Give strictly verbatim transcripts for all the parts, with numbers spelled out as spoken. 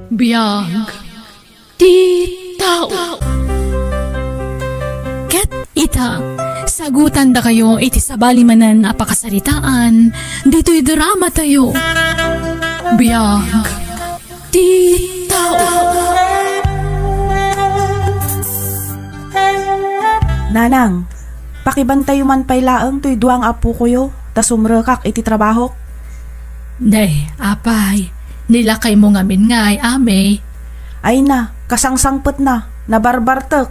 Biag ti tao. Ket ita, sagutandakayo iti sabali manen a pakasaritaan ditoy dramatayo. Biag ti tao. Nanang, pakibantayo man pay laeng toy dua nga appokoyo, ta sumrekak iti trabahok. Nay, apay, ni lakaymo ngamin ngay, Amey? Ay na, kasangsangpetna, nabarbartek,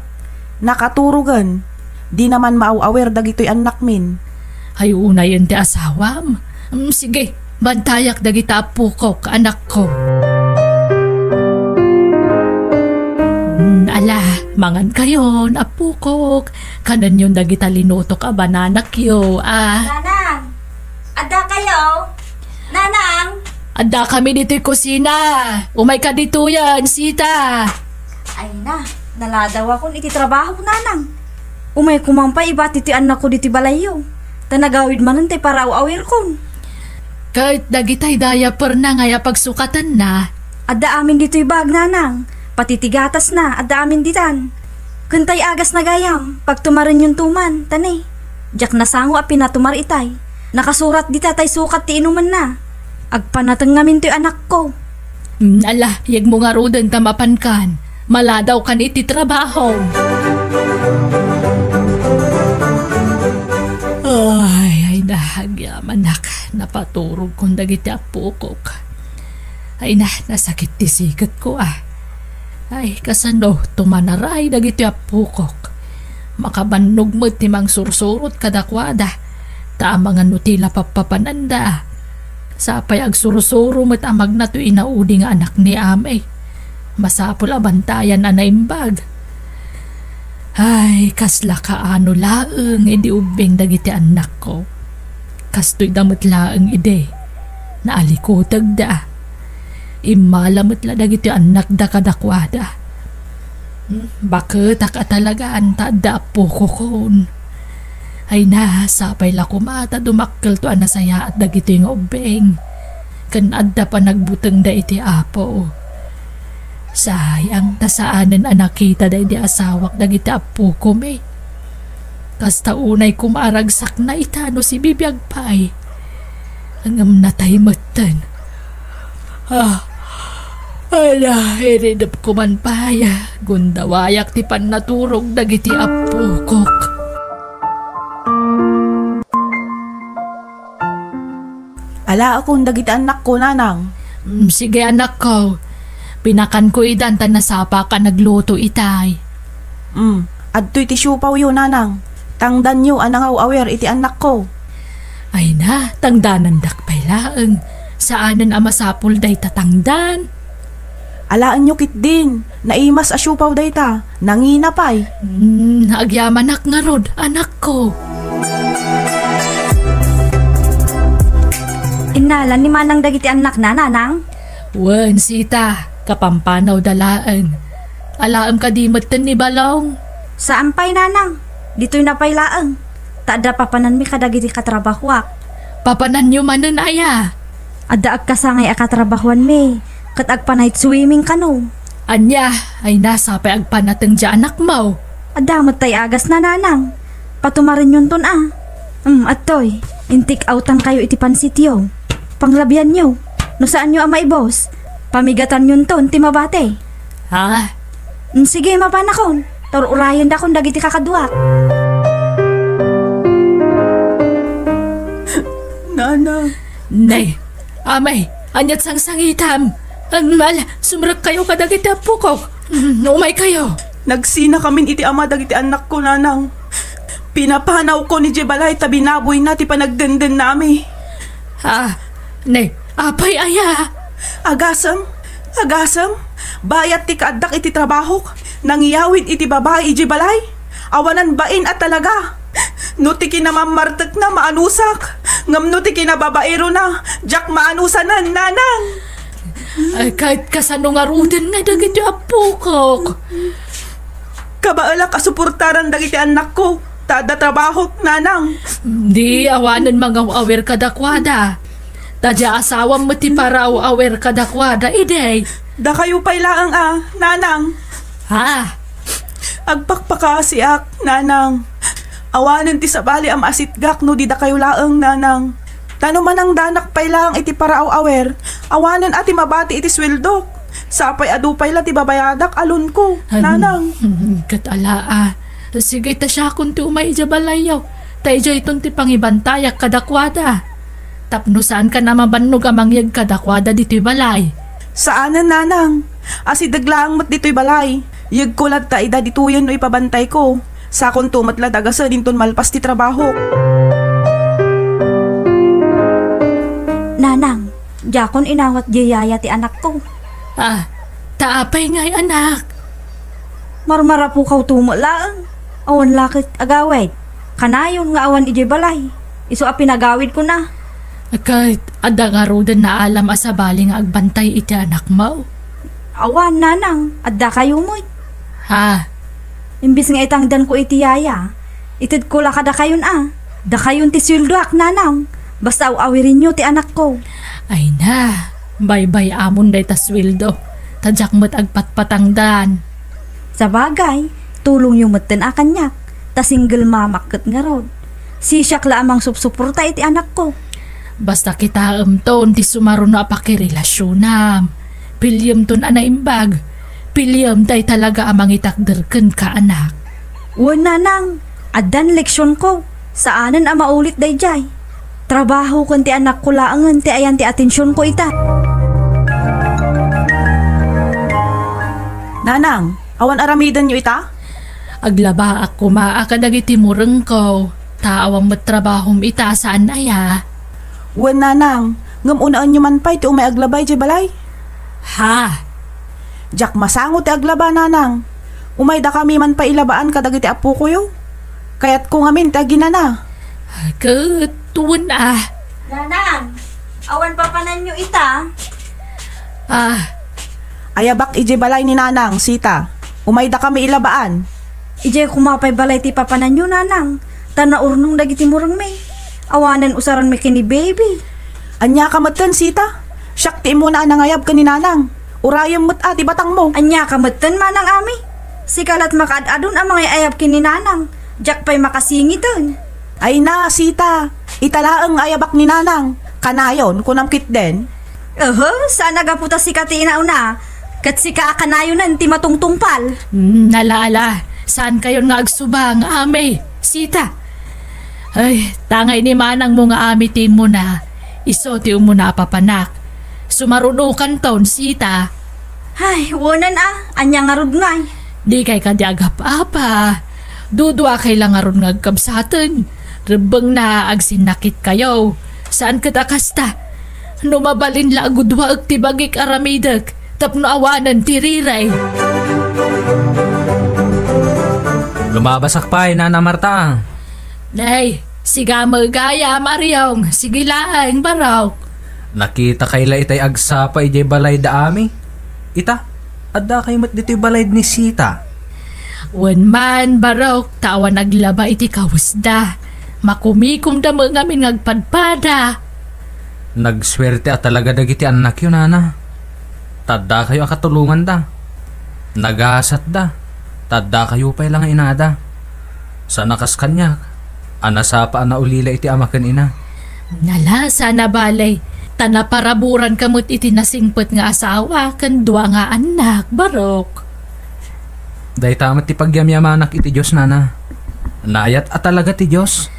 nakaturogen. Dina man maaw-awir dagitoy annakmin. Ay, unayen ti asawam. Mm, sige, bantayak dagita appokok, anakko. Mm, ala, mangankayon, appokok. Kanenyon dagita linutok a bananakyo, a. Nanang! Addakayo? Nanang! Addakami ditoy kusina. Umayka ditoyen, Sita. Ay na, naladawakon iti trabahok, Nanang. Umayko man pay ibati ti annakko ditoy balayyo. Ta nagawid manen ti paraw-awirkon. Ket dagitay diaperna nga aya pagsukatanna. Adda amin ditoy bag, Nanang. Pati ti gatasna, adda amin ditan. Ken tay agasna gayam, pagtumarenyonto man, ta ne, diak nasango a pinatumar itay. Nakasurat dita tay sukat ti inumenna. Agpanateng ngamin toy anakko. Mm, ala, yegmo ngaruden ta mapankan. Maladawkan iti trabaho. Ay, ay, nahagyamanak. Napaturogkon dagiti appokok. Ay na, nasakit ti siketko, a. Ay, kasano tumanaray dagiti appokok? Makabannog met ti mangsursurot kadakuada, ta amangan no ti la pappapananda. Sapay agsursuro met a magna toy inaudi nga anak ni Amey. Masapul a bantayan a naimbag. Ay, kasla kaano laeng idi ubbing dagiti annakko. Kastoy da met laeng idi. Naalikutegda. Immala met la dagiti annakda kadakuada. Hmm, baketak a talagaan ta adda appokokon. Ay na, sapay la koma ta dumakkelto a nasayaat dagitoy nga ubbing. Ken adda panagbutengda iti Apo. Sayang ta saanen a nakita daydi asawak dagiti appokom, eh. Kasta unay koma a ragsakna ita no sibibiag pay. Ngem natay metten. Ah, ala, iridepko man pay. Gundawayak ti pannaturog dagiti appokok. Alaekon dagiti annakko, nanang. Mm, sige, anakko. Pinakanko idan ta nasapak a nagluto itay. Mm, adtoy ti siopawyo, nanang. Tangdanyo a nangaw-awir iti annakko. Ay na, tangdanandak pay laeng. Saanen a masapul dayta tangdan. Alaenyo ketdin, naimas a siopaw dayta, nangina pay. Mm, agyamanak ngarud, anakko. Innala ni Manang dagiti annakna, nanang? Wen, Sita, kapampanawda laeng. Alaem kadi metten ni Balong? Saan pay, nanang. Ditoyna pay laeng. Ta adda papananmi kadagiti katrabahoak. Papananyo manen aya? Adda agkasangay a katrabahoanmi, ket agpanight swimming kano. Ania, ay nasa pay agpanateng ti anakmo? Adda met tay agasna, nanang. Patumarenyonton a. Hmm, adtoy, intik-awtankayo iti pansityo. Panglabianyo. No saanyo a maibos, pamigatanyonton ti mabati. Ha? Hmm, sige, mapanakon. Tur-urayendakon dagiti kakaduak. Nanang. Nay, amay, ania't sangsangitam? Mal, sumrekkayo kadagiti appokok. Mm, umaykayo. Nagsinakamin iti ama dagiti annakko, nanang. Pinapanawko idiay balay ta binaboyna ti panagdendennami. Ah, nay, apay aya? Agasem, agasem, bayat ti kaaddak iti trabahok, nangiyawid iti babai idiay balay. Awanan bain a talaga. No ti kinamammartekna, maanusak. Ngem no ti kinababairona, diak maanusanan, nanang. Ay, ket kasano ngaruden nga dagiti appokok? Kabaelak a suportaran dagiti annakko, ta adda trabahok, nanang. Di awanen mangaw-awir kadakuada. Ta diay asawam met ti paraw-awir kadakuada, idi. Dakayo pay laeng a, nanang. Ha? Agpakpakaasiak, nanang. Awanen ti sabali a maasitgak no di dakayo laeng, nanang. Ta no manangdanak pay laeng iti paraaw-awer, awanen a ti mabati iti sueldok. Sapay adu pay la ti babayadak a loanko, nanang. Ket ala a, sige ta siakon ti umay idiay balayyo. Ta idiayton ti pangibantayak kadakuada. Tapno saankan a mabannog a mangyeg kadakuada ditoy balay. Saanen, nanang. Asideg laeng met ditoy balay. Yegko latta ida ditoyen no ipabantayko. Sakonto met la dagasen inton malpas ti trabahok. Nanang, diakon inawat diay yaya ti anakko. Ah, ta apay ngay, anak? Marmarapukawto met laeng. Awan la ket agawid. Kanayon nga awan idiay balay. Isu a pinagawidkon a. Ket adda ngaruden naalam a sabali nga agbantay iti anakmo? Awan, nanang. Adda kayo met. Ha? Imbes nga itangdanko iti yaya, itedko la kadakayon a. Dakayon ti sueldoak, nanang. Basta aw-awirenyo ti anakko. Ay na, baybay-amon dayta sueldo. Ta diak met agpatpatangdan. Sabagay, tulongyo metten a kaniak, ta single mamak ket ngarud. Sisiak la a mangsupsuporta iti anakko. Basta kitaemton ti sumaruno a pakirelasionam. Pillemton a naimbag. Pillem dayta talaga a mangitakder kenka, anak. Wen, nanang, addan leksionko. Saanen a maulit daydiay. Trabaho ken ti anakko laengen ti ayan ti atensionko ita. Nanang, awan aramidenyo ita? Aglabaak koma a kadagiti murengko, ta awan met trabahom ita, saan aya? Wen, nanang, ngem unaenyo man pay ti umay aglaba idiay balay. Ha? Diak masango ti aglaba, nanang. Umay dakami man pay ilabaan kadagiti apokoyo. Kayatko ngamin ti aginana. Ket wen a. Nanang, awan papananyo ita? Ah. Ayabak idiay balay ni nanang, Sita. Umay dakami ilabaan. Idiay koma pay balay ti papananyo, nanang. Ta naurnong dagiti murengmi. Awanen usaranmi ken ni baby. Ania ka metten, Sita? Siak ti immuna a nangayab ken ni nanang. Urayem met a ti batangmo. Ania ka metten, manang Ami? Sika lat makaad-adun a mangay-ayab ken ni nanang. Diak pay makasingiten. Ay na, Sita. Ita laeng nga ayabak ni nanang. Kanayon, kunam ketdin. Oho, saan a gapu ta sika ti inauna. Ket sika a kanayonen ti matungtungpal. Hmm, ala, ala. Saan kayon nga agsubang, Ami? Sita. Ay, tangay ni manangmo nga Ami ti immuna. Isu ti umuna a papanak. Sumarunokanton, Sita. Ay, wanan a. Ania ngarud ngay? Dikay kadi agap-apa. Duduakay la ngarud nga agkabsaten. Rebbengna, agsinnakitkayo. Saan ket a kasta? No mabalin la a guduaek ti bagik aramidek tapno awanen ti riray. Lumabasak pay, Nana Marta. Nay, siga met gayam, Ariong. Sige laeng, Barok. Nakitakay la itay agsapa idiay balay da Ami. Ita, addakayo met ditoy balay ni Sita. Wen man, Barok, ta awan aglaba iti kawesda. Makumikomda met ngamin nga agpadpada. Nagsuerte a talaga dagiti annakyo, nana. Ta addakayo a katulonganda. Nagasatda. Ta addakayo pay la nga inada. Saan a kas kaniak a nasapa a naulila iti ama ken ina. Nalasa na balay, ta naparaburanka met iti nasingpet nga asawa ken dua nga annak, Barok. Dayta met ti pagyamyamanak iti Dios, nana. Naayat a talaga ti Dios.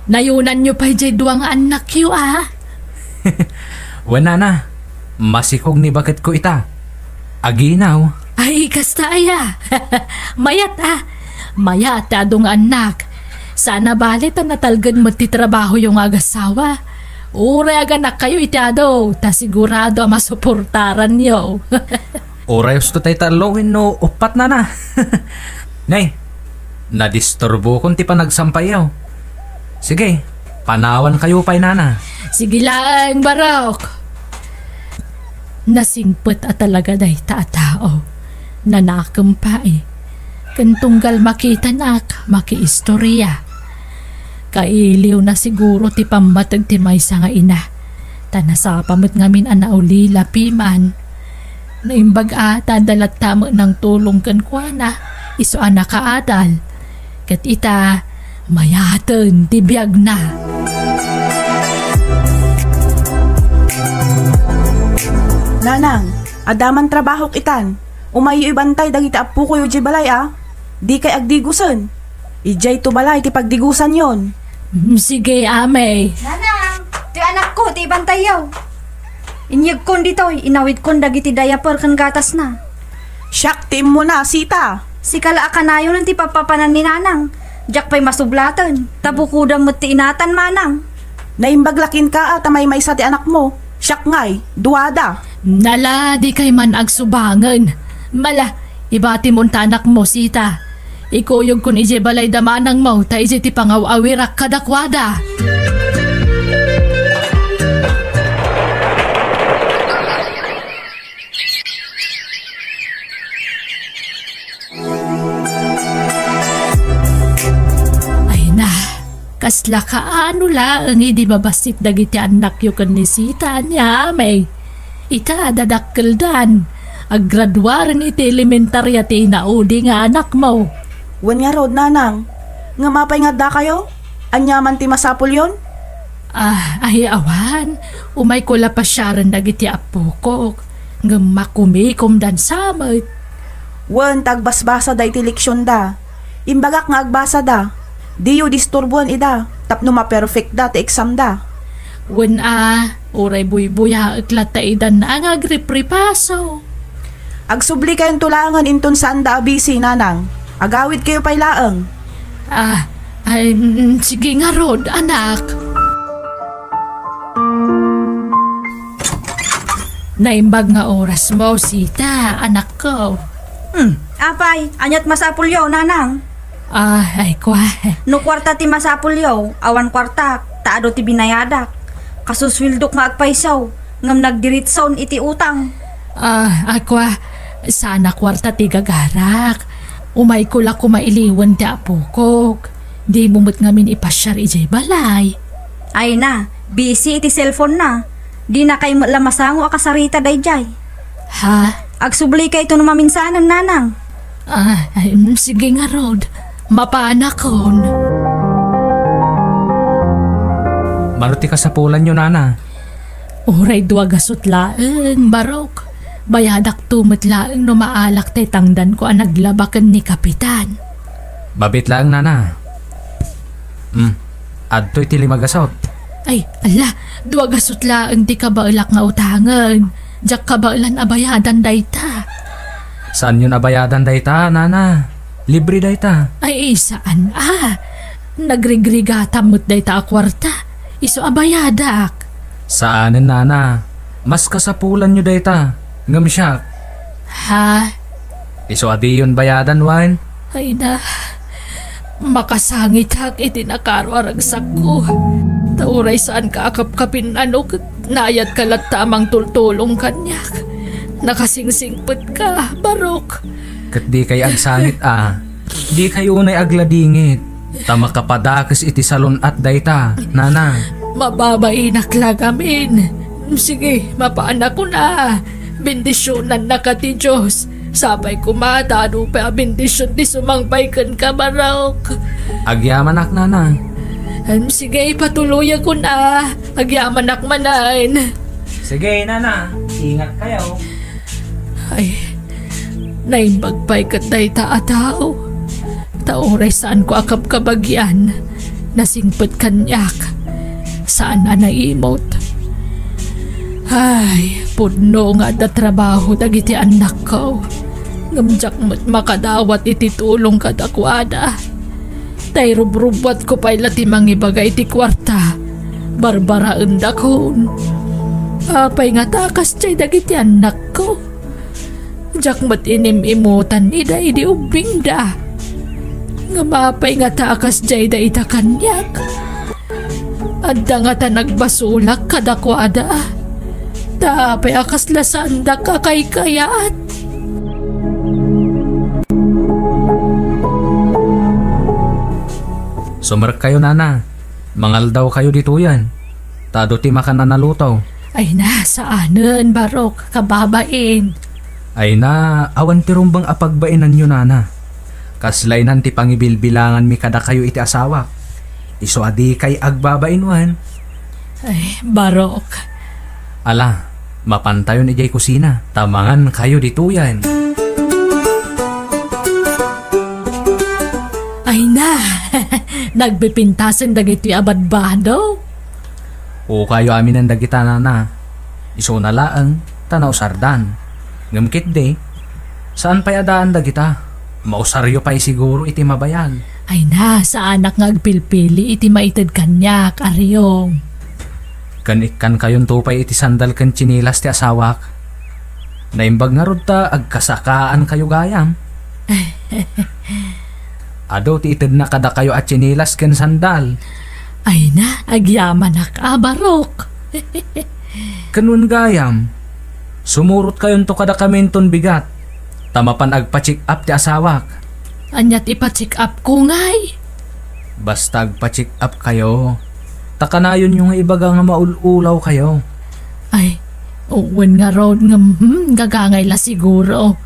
Nayunanyo pay diay dua nga annakyo, a? Wen, nana, masikog ni baketko ita. Aginaw. Ay, kasta aya. Mayat, a. Mayat ti adu nga annak. Saan a bale ta natalged met ti trabahoyo nga agasawa. Uray aganakkayo iti adu, ta sigurado a masuportaranyo. Uray usto tay tallo wenno uppat, nana. Nay, nadisturbokon ti panagsampayyo. Sige, panawankayo pay, nana. Sige laeng, Barok. Nasingpet a talaga dayta a tao. Nanakem pay. Ken tunggal makitanak, makiistoria. Kailiwna siguro ti pammateg ti maysa nga ina. Ta nasapa met ngamin a naulila piman. Naimbag a ta adda latta met nangtulong kenkuana, isu a nakaadal. Ket ita, mayaten ti biagna. Nanang, adda man trabahok itan. Umayyo ibantay dagiti appokoyo idiay balay a. Dikay agdigusen. Idiayto balay ti pagdigusanyon. Mm, sige, amay. Nanang, ti anakko ti ibantayyo. Inyegkon ditoy, inawidkon dagiti diaper ken gatasna. Siak ti immuna, Sita. Sika la a kanayon ti pappapanan ni Nanang. Diak pay masublaten. Ta bukodam met ti inatan, Manang. Naimbag la kenka a ta maymaysa ti anakmo. Siak ngay, duada. Nala, dikay man agsubangen. Mala, ibatimon ta anakmo, Sita. Ikuyogkon idiay balay da manangmo, ta idiay ti pangaw-awirak kadakuada. Ay na, kasla kaano laeng idi mabassit dagiti annakyo ken ni Sita ania, amay. Ita, dadakkeldan. Aggraduaren iti elementaria ti inaudi nga anakmo. Wen ngarud, Nanang. Ngem apay nga addakayo? Ania man ti masapulyon? Ah, ay awan. Umayko la pasiaren dagiti appokok. Ngem makumikomdan sa met. Wen, ta agbasbasada iti leksionda. Imbagak nga agbasada. Diyo disturboen ida, tapno maperfectda ti examda. Wen a, uray buybuyaek latta idan a nga agripripaso. Agsublikayonto laengen inton saanda a busy, Nanang. Agawidkayo pay laeng. Ah, ay, mm, sige ngarud, anak. Naimbag nga orasmo, Sita, anakko. Hmm, apay, aniat masapulyo, Nanang? Ah, ay, kwa. No kuarta ti masapulyo, awan kuartak, ta adu ti binayadak. Kasusueldok nga agpayso, ngem nagdiritson iti utang. Ah, ay, kwa, saan a kuarta ti gagarak. Umayko la koma iliwen ti apokok. Dimo met ngamin ipasiar idiay balay. Ay na, busy iti cellphone na. Dinakay met la masango a kasarita daydiay. Ha? Agsublikayto no maminsanen, Nanang. Ah, ay, mm, sige ngarud. Mapanakon. Mano ti kasapulanyo, Nana? Uray dua gasut laeng, Barok. Bayadakto met laeng no maalak ti tangdanko a naglaba ken ni Kapitan. Mabit laeng, Nana. Hmm, adtoy ti lima gasut. Ay, ala, dua gasut laeng ti kabaelak nga utangen. Diak kabaelan a bayadan dayta. Saanyon a bayadan dayta, Nana? Libre dayta. Ay, saan a. Nagrigrigatam met dayta a kuarta. Isu a bayadak. Saanen, Nana. Mas kasapulanyo dayta. Ngem siak. Ha? Isu a diyon bayadan, wen? Ay na, makasangitak iti nakaro a ragsakko. Ta uray saanka a kapkapin-ano ket nayatka latta a mangtultulong kaniak. Nakasingsingpetka, Barok. Ket dikay agsangit a. Dikay unay agladingit. Ta makapadakes iti salun-at dayta, Nana. Mababainak la ngamin. Sige, mapanakon a. Bendisionannaka ti Dios. Sapay koma ta adu pay a bendision ti sumangpay kenka, Barok. Agyamanak, Nana. Em, sige, patuloyakon a. Agyamanak manen. Sige, Nana. Ingatkayo. Ay, naimbag pay ket dayta a tao. Ta uray saanko a kabkabagian, nasingpet kaniak. Saan a naimot. Ay, pudno nga adda trabaho dagiti annakko. Ngem diak met makadawat iti tulong kadakuada. Ta irubrubbuatko pay la ti mangibaga iti kuarta. Barbaraendakon. Apay ngata a kasdiay dagiti annakko? Diak met inim-imutan ida idi ubbingda. Ngem apay ngata a kasdiay dayta kaniak? Adda ngata nagbasolak kadakuada? Ta apay a kasla saandak a kaykayat? Sumrekkayo, Nana. Mangaldawkayo ditoyen. Ta adu ti makan a naluto. Ay na, saanen, Barok, kababain. Ay na, awan ti rumbeng a pagbainanyo, nana. Kasla inan ti pangibilbilanganmi kadakayo iti asawak. Isu a dikay agbabain wen. Ay, barok. Ala, mapantayon idiay kusina, ta mangankayo ditoyen. Ay na, nagpipintasen dagitoy a badbado. Ukayo aminen dagita, nana. Isuna laeng, ta nausardan. Ngem ketdi, saan pay a daan dagita. Mausaryo pay siguro iti mabayag. Ay na, saanak nga agpilpili iti maited kaniak, Ariong. Ken ikkankayonto pay iti sandal ken tsinelas ti asawak. Naimbag ngarud ta agkasakaankayo gayam. Adu ti itedna kadakayo a tsinelas ken sandal. Ay na, agyamanak a barok. Ken wen gayam, sumurotkayonto kadakaminton bigat, ta mapan agpa-check up ti asawak. Ania ti ipa-check up ko ngay? Basta agpa-check up kayo, ta kanayonyo nga ibaga nga maul-ulaw kayo. Ay, wen ngarud ngem, hmm, gagangay la siguro.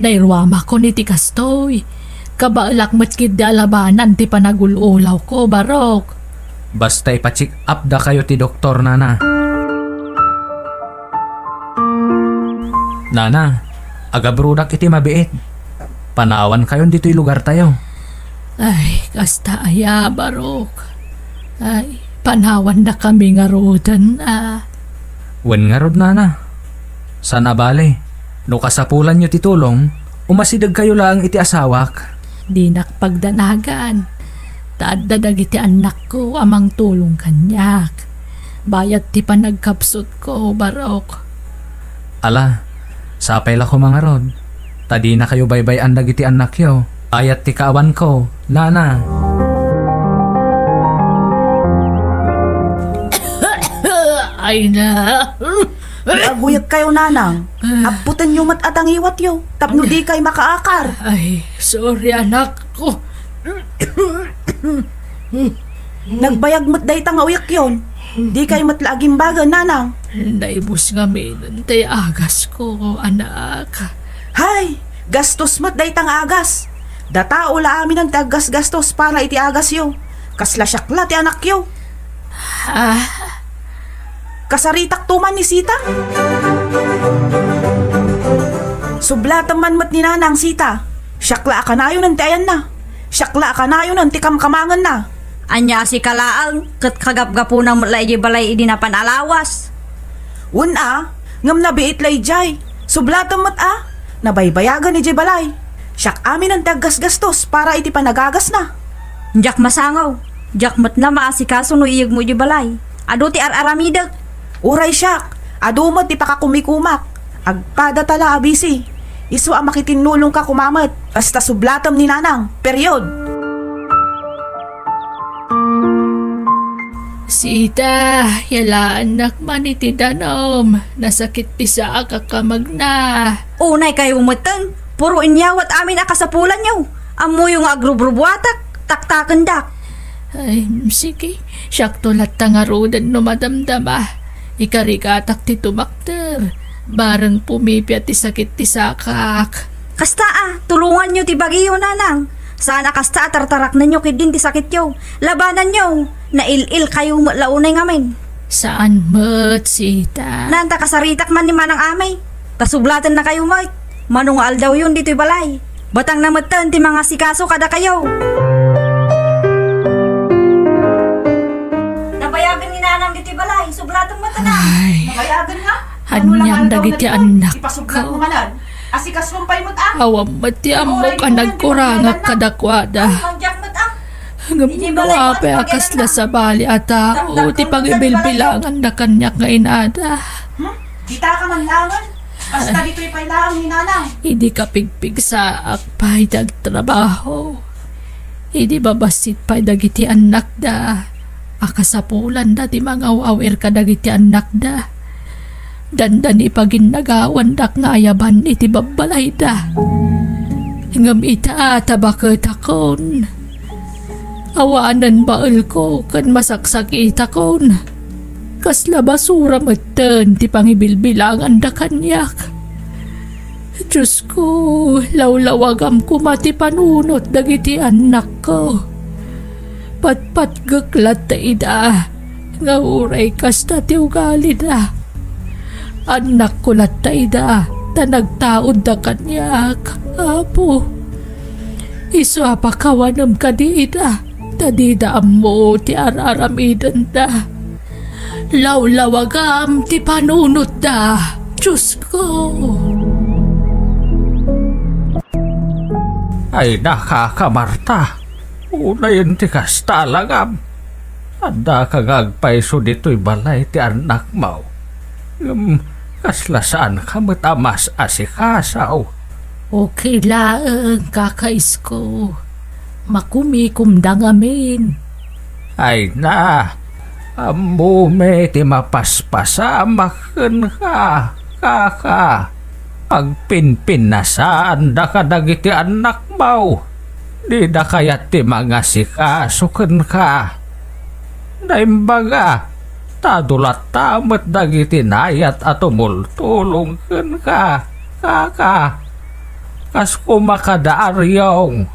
Nairuamakon iti kastoy. Kabaelak met ketdi a labanan ti panagul-ulaw ko, barok. Basta ipa-check up da kayo ti doktor, nana. Nana, agabrodak iti mabiit. Panawan kayon ditoy lugar tayo. Ay, kasta aya, barok. Ay, panawan da kami ngaruden, a. Wen ngarud, nana. Saan a bale, no kasapulanyo ti tulong, umasideg kayo laeng iti asawak. Dinak pagdanagan. Ta adda dagiti annakko a mangtulong kaniak. Bayat ti panagkapsutko, barok. Ala, sapay la koma ngarud, ta dinakayo baybay-an dagiti annakyo. Ayat ti kaawanko, nana. Ay na. Aguyek kayo, nanang. Apputenyo met a tangiwatyo, tapno dikay makaakar. Ay, sorry, anakko. Nagbayag met dayta nga uyekyon. Dikay met la agimbagen, nanang. Naibus ngamin tay agasko, anak. Hay, gastos met dayta nga agas. Datao la aminen ti aggasgastos para iti agasyo. Kasla siak la ti anakyo. Ah. Kasaritakto man ni Sita. Sublatem man met ni Nanang, Sita. Siak la a kanayonen ti ayanna. Siak la a kanayonen ti kamkamangenna. Ania a sika laeng ket kagapgapuna met la idiay balay idi napan a lawas? Wen a, ngem nabiit la idiay. Sublatem met a, nabaybayagen idiay balay. Siak aminen ti aggasgastos para iti panagagasna. Diak masangaw. Diak met la maasikaso no iyegmo idiay balay. Adu ti ar-aramidek. Uray siak, adu met ti pakakumikumak. Agpadata la a busy. Isu a makitinnulongka koma met. Basta sublatem ni Nanang. Period. Sita, yalaannak man iti danum. Nasakit ti saak a kamagna. Unay kayo metten. Puro inyawat amin a kasapulanyo. Ammoyo nga agrubrubuatak, taktakendak. Ay, sige. Siakto latta ngaruden no madamdama. Ikarigatak ti tumakder. Bareng pumipia ti sakit ti sakak. Kasta a, tulonganyo ti bagiyo, Nanang. Saan a kasta a tartaraknenyo ketdin ti sakityo. Labananyo. Nail-il kayo met la unay ngamin. Saan met, Sita? Naan ta kasaritak man ni Manang Amay. Ta sublatennakayo met. Mano nga aldawyon ditoy balay. Batangna metten ti mangasikaso kadakayo. Nabayagen ni Nanang ditoy balay. Sublaten met, Nanang. Ay. Nabayagen nga? Anian dagiti annakko? Ipasublat mo manen. Asikasom pay met, a. Awan met ti ammok a nagkurangak kadakuada. Ngem no apay a kasla sabali a tao ti pangibilbilanganda kaniak nga inada. Hmm? Dita ka man laengen. Basta ditoy pay laeng ni Nanang. Idi kapigpigsaak pay ti agtrabaho. Idi babassit pay dagiti annakda a kasapulanda ti mangaw-awir kadagiti annakda. Dandani paginnagawandak nga ayaban iti babbalayda. Ngem ita ta baketakon. Awanen baelko ken masaksakitakon. Kasla basura metten ti pangibilbilanganda kaniak. Diosko, lawlawagam koma ti panunot dagiti annakko. Patpatgek latta ida, nga uray kasta ti ugalida. Annakko latta ida, ta nagtaudda kaniak, Apo. Isu a pakawanem kadi ida, ta dida ammo ti ar-aramidenda. Lawlawagam ti panunotda, Diosko. Ay, nakakamarta. Unayen ti kasta, alagam. Addaka nga agpayso ditoy balay ti annakmo. Ngem kasla saanka met a mas-asikaso. Okay laeng, Kaka Isko. Makumikomda ngamin. Ay na, ammomi ti mapaspasamak kenka, kaka. Agpinpinnasaandaka dagiti annakmo. Dida kayat ti mangasikaso kenka. Naimbaga, ta adu latta met dagiti nayat a tumultulong kenka, kaka. Kas koma kada Ariong.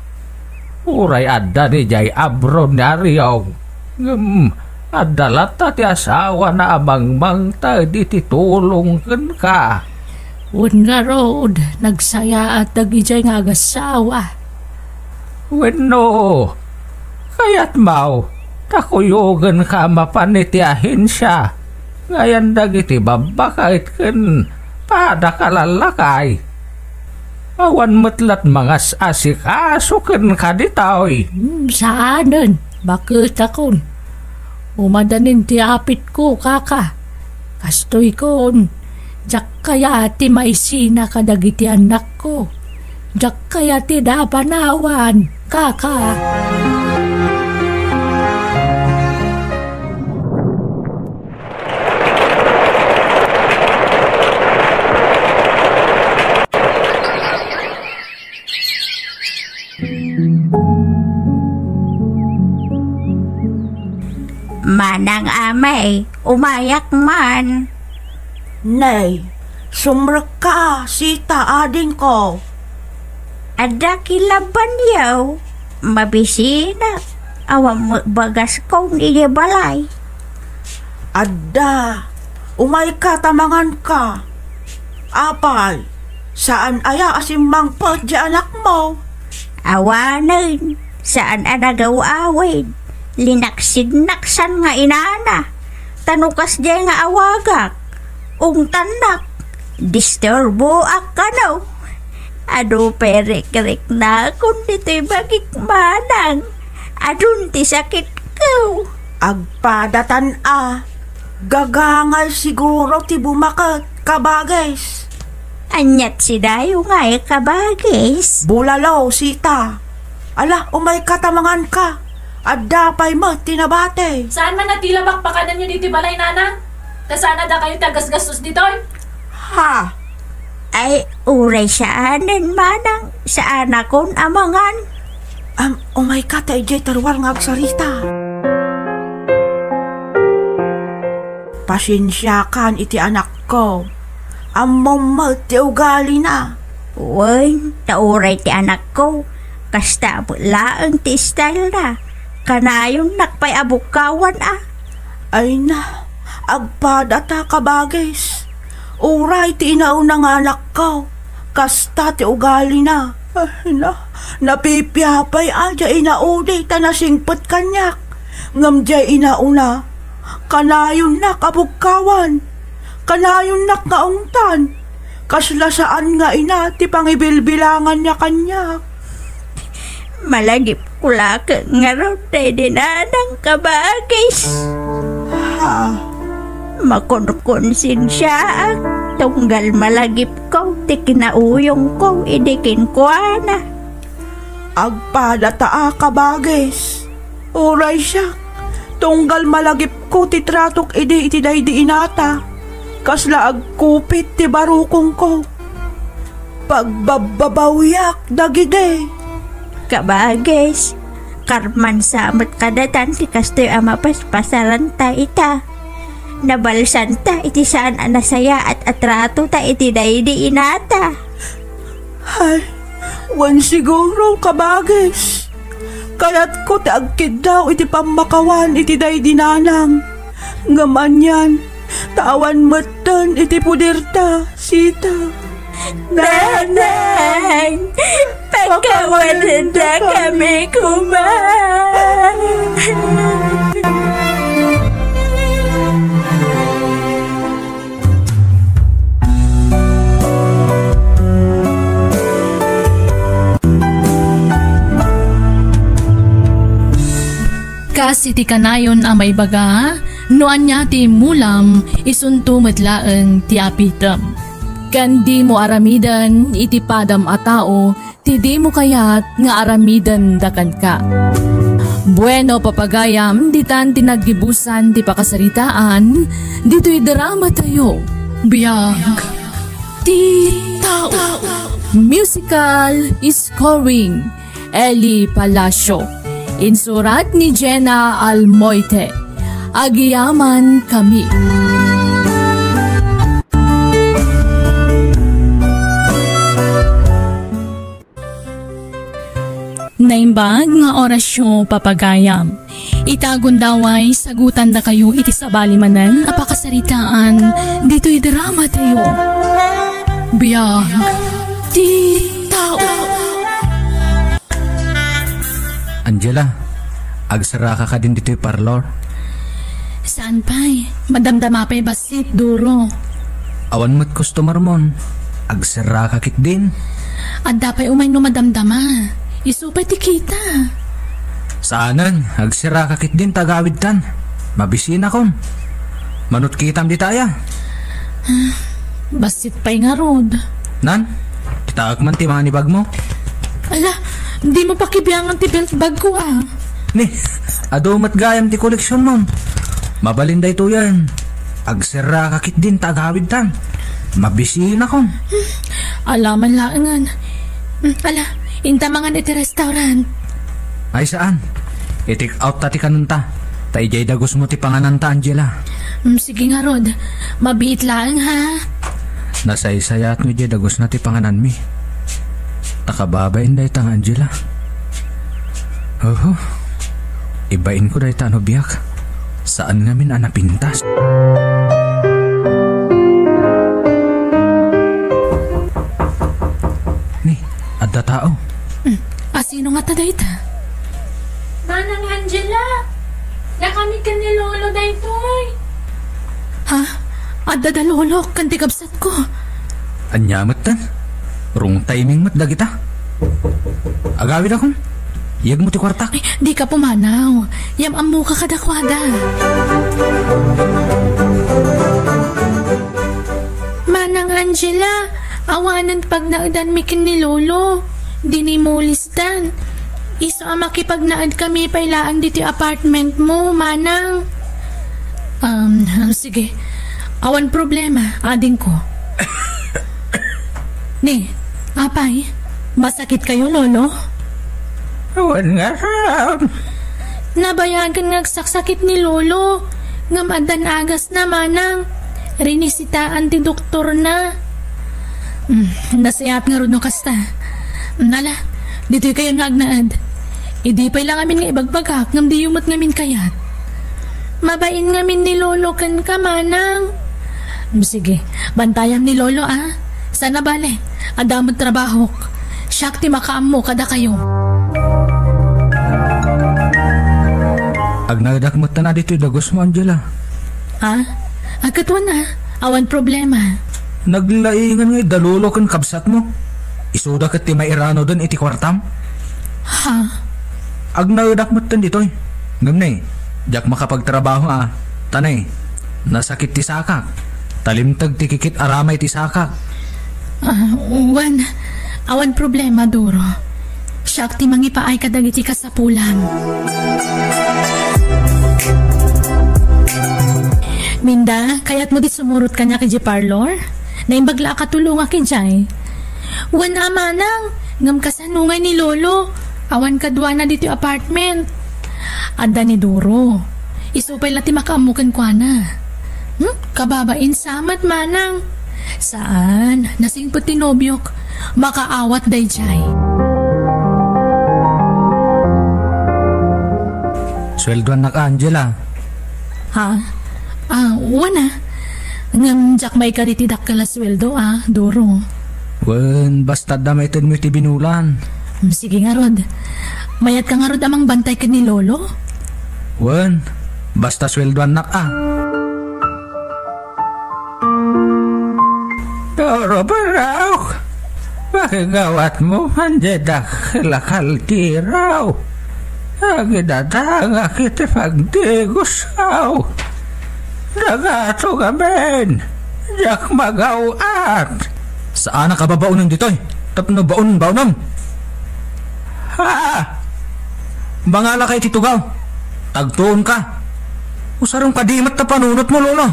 Uray adda ni jay abron ni Ariong, ngem adda latta ti asawana a mangmangted iti tulong kenka. Wen ngarud, nagsayaat dagijay nga agasawa. Wenno, kayatmo ta kuyogenka a mapan iti ahensia nga ayan dagiti babbaket ken padaka lallakay? Awan met lat mangas-asikaso kenka ditoy. Hmm, saanen, baketakon. Umadanin ti apitko, kaka. Kastoykon, diak kayat ti maisina kadagiti annakko. Diak kayat ti da panawan, kaka. Manang Amay, umayak man. Nay, sumrekka, sita, adingko. Adda kilabbanyo, mabisinak, awan met bagaskon idiay balay. Adda, umayka ta manganka. Apay, saan aya a simmangpet ti anakmo? Awanen, saan a nagaw-awid. Linaksidnaksan nga inana. Ta no kasdiay nga awagak, ungtannak, disturboak kano. Adu pay rikriknakon ditoy bagik, manang. Adun ti sakitko. Agpadatan a. Gagangay siguro ti bumaket, kabagis. Aniat sidayo ngay, kabagis? Bulalo, sita. Ala, umayka ta manganka. Adda pay met ti nabati. Saan man a ti labak pakanenyo ditoy balay, nanang? Ta saan a dakayo ti agasgastos ditoy? Ha? Ay, uray saanen, manang. Saanakon a mangan. Am, umayka ta idiay taruar nga agsarita. Pasensiakan iti anakko. Ammom met ti ugalina. Wen, ta uray ti anakko, kasta met laeng ti stylena. Kanayonnak pay a bukkawan a. Ay na, agpadata, kabagis. Uray ti inauna nga anakko, kasta ti ugalina. Ay na, napipia pay a diay inaudi ta nasingpet kaniak. Ngem diay inauna, kanayonnak a bukkawan. Kanayonnak nga ungtan. Kasla saan nga ina ti pangibilbilanganna kaniak. Malagipko laeng ngarud daydi nanang, kabagis. Ha? Makonkonsensiaak, tunggal malagipko ti kinauyongko idi kenkuana. Agpadata a, kabagis. Uray siak, tunggal malagipko ti tratok idi iti daydi inata. Kasla agkupit ti barukongko. Pagbabbabawiak dagidi. Kabagis, karman sa met kadatan ti kastoy a mapaspasaranta ita. Nabalsanta iti saan a nasayaat a tratota iti daydi inata. Ay, wen siguro, kabagis. Kayatko ti agkiddaw iti pammakawan iti daydi nanang. Ngem anian, ta awan metten iti puderta, sita. Nanang, pakawanendakami koma. Kas iti kanayon a maibaga, no ania ti immulam, isunto met laeng ti apitem. Ken dimo aramiden iti padam a tao ti dimo kayat nga aramidenda kenka. Bueno, papagayam, ditan ti naggibusan ti pakasaritaan ditoy dramatayo. Biag ti tao. Musical scoring, Eli Palacio. Insurat ni Jenna Almoite. Agyamankami. Naimbag nga orasyo, papagayam. Ita gundaway, sagutandakayo iti sabali manen a pakasaritaan ditoy dramatayo. Biag ti tao. Angela, agserraka kadin ditoy parlor? Saan pay? Madamdama pay bassit, Duro. Awan met customer mon. Agserraka ketdin. Adda pay umay no madamdama. Isu pay ti kita. Saanen, agserraka ketdin ta agawidtan. Mabisinakon. Manut kitam dita aya? Ah, bassit pay ngarud. Nan, kitaek man ti manibag mo. Ala, dimo pakibiangan ti belt bag ko, ah. Ni, adu met gayam ti koleksion mo. Mabalin daytoyen. Agserraka ketdin ta agawidtan. Mabisinakon. Ala man laengen. Hmm, ala, inta mangan iti restaurant. Ay, saan. I-take out ta ti kanenta. Ta idiay dagusmo ti pangananta, Angela. Hmm, sige ngarud. Mabiit laeng, ha? Nasaysayaat no idiay dagusna ti pangananmi. Ta kababain dayta nga Angela. Oho. Ibainko dayta no biag. Saan ngamin a napintas. Ni, adda tao. Hmm. A, sino ngata dayta? Manang Angela, dakami ken ni Lolo daytoy. Ha? Adda da Lolo ken ti kabsatko. Ania metten? Wrong timing met dagita. Agawidakon. Iyegmo ti kuartak. Ay, dika pumanaw. Yam-ammoka kadakuada. Manang Angela, awanen pagnaedanmi ken ni Lolo. Dinimulisdan. Isu a makipagnaedkami pay laeng ditoy apartment mo, Manang. Um, sige. Awan problema, adingko. Ni, apay, masakit kayo, Lolo? Awan ngarud. Nabayagen nga agsaksakit ni Lolo, ngem addan agasna, Manang. Rinisitaan ti doktorna. Hmm, nasayaat ngarud no kasta. Hmm, ala, ditoy kayo nga agnaed. Idi pay la ngamin nga ibagbagak, ngem diyo met ngamin kayat. Mabain ngamin ni Lolo kenka, Manang. Hmm, sige, bantayam ni Lolo, a. Saan a bale, adda met trabahok. Siak ti makaammo kadakayo. Agnaedak metten a ditoy dagusmo, Angela. Ha? Agkatuan a, awan problema. Naglaingan nga adda Lolo ken kabsatmo. Isuda ket ti mairanoden iti kuartam. Ha? Agnaedak metten ditoy. Ngem ne, diak makapagtrabaho a. Ta ne, nasakit ti sakak. Talimteg ti kikit a ramay ti sakak. Ah, wen, awan problema, Duro. Siak ti mangipaay kadagiti kasapulam. Minda, kayatmo ti sumurot kaniak idiay parlor? Naimbag la a katulongak idiay. Wen a, Manang, ngem kasano ngay ni Lolo? Awan kaduana ditoy apartment. Adda ni Duro. Isu pay la ti makaammo kenkuana. Hmm? Kababain sa met, Manang. Saan, nasingpet ti nobiok. makaawat daydiay. Sueldoannak, Angela. Ha? Ah, wen a. Ngem diak maikari ti dakkel a sueldo, ah, Doro. Wen, basta adda maitedmo iti binulan. Sige ngarud. Mayat ka ngarud a mangbantay ken ni Lolo? Wen, basta sueldoannak, ah. Doro, barok. Makigawatmo man diay dakkel a kaldero. Agidatangak iti pagdigos, aw. Dagato ngamin, diak magaw-at. Saanak a babaonen ditoy tapno baon-baonem. Ha? Mangalaka iti tugaw. Tagtuonka. Usarem kadi met ta panunotmo, Lolo.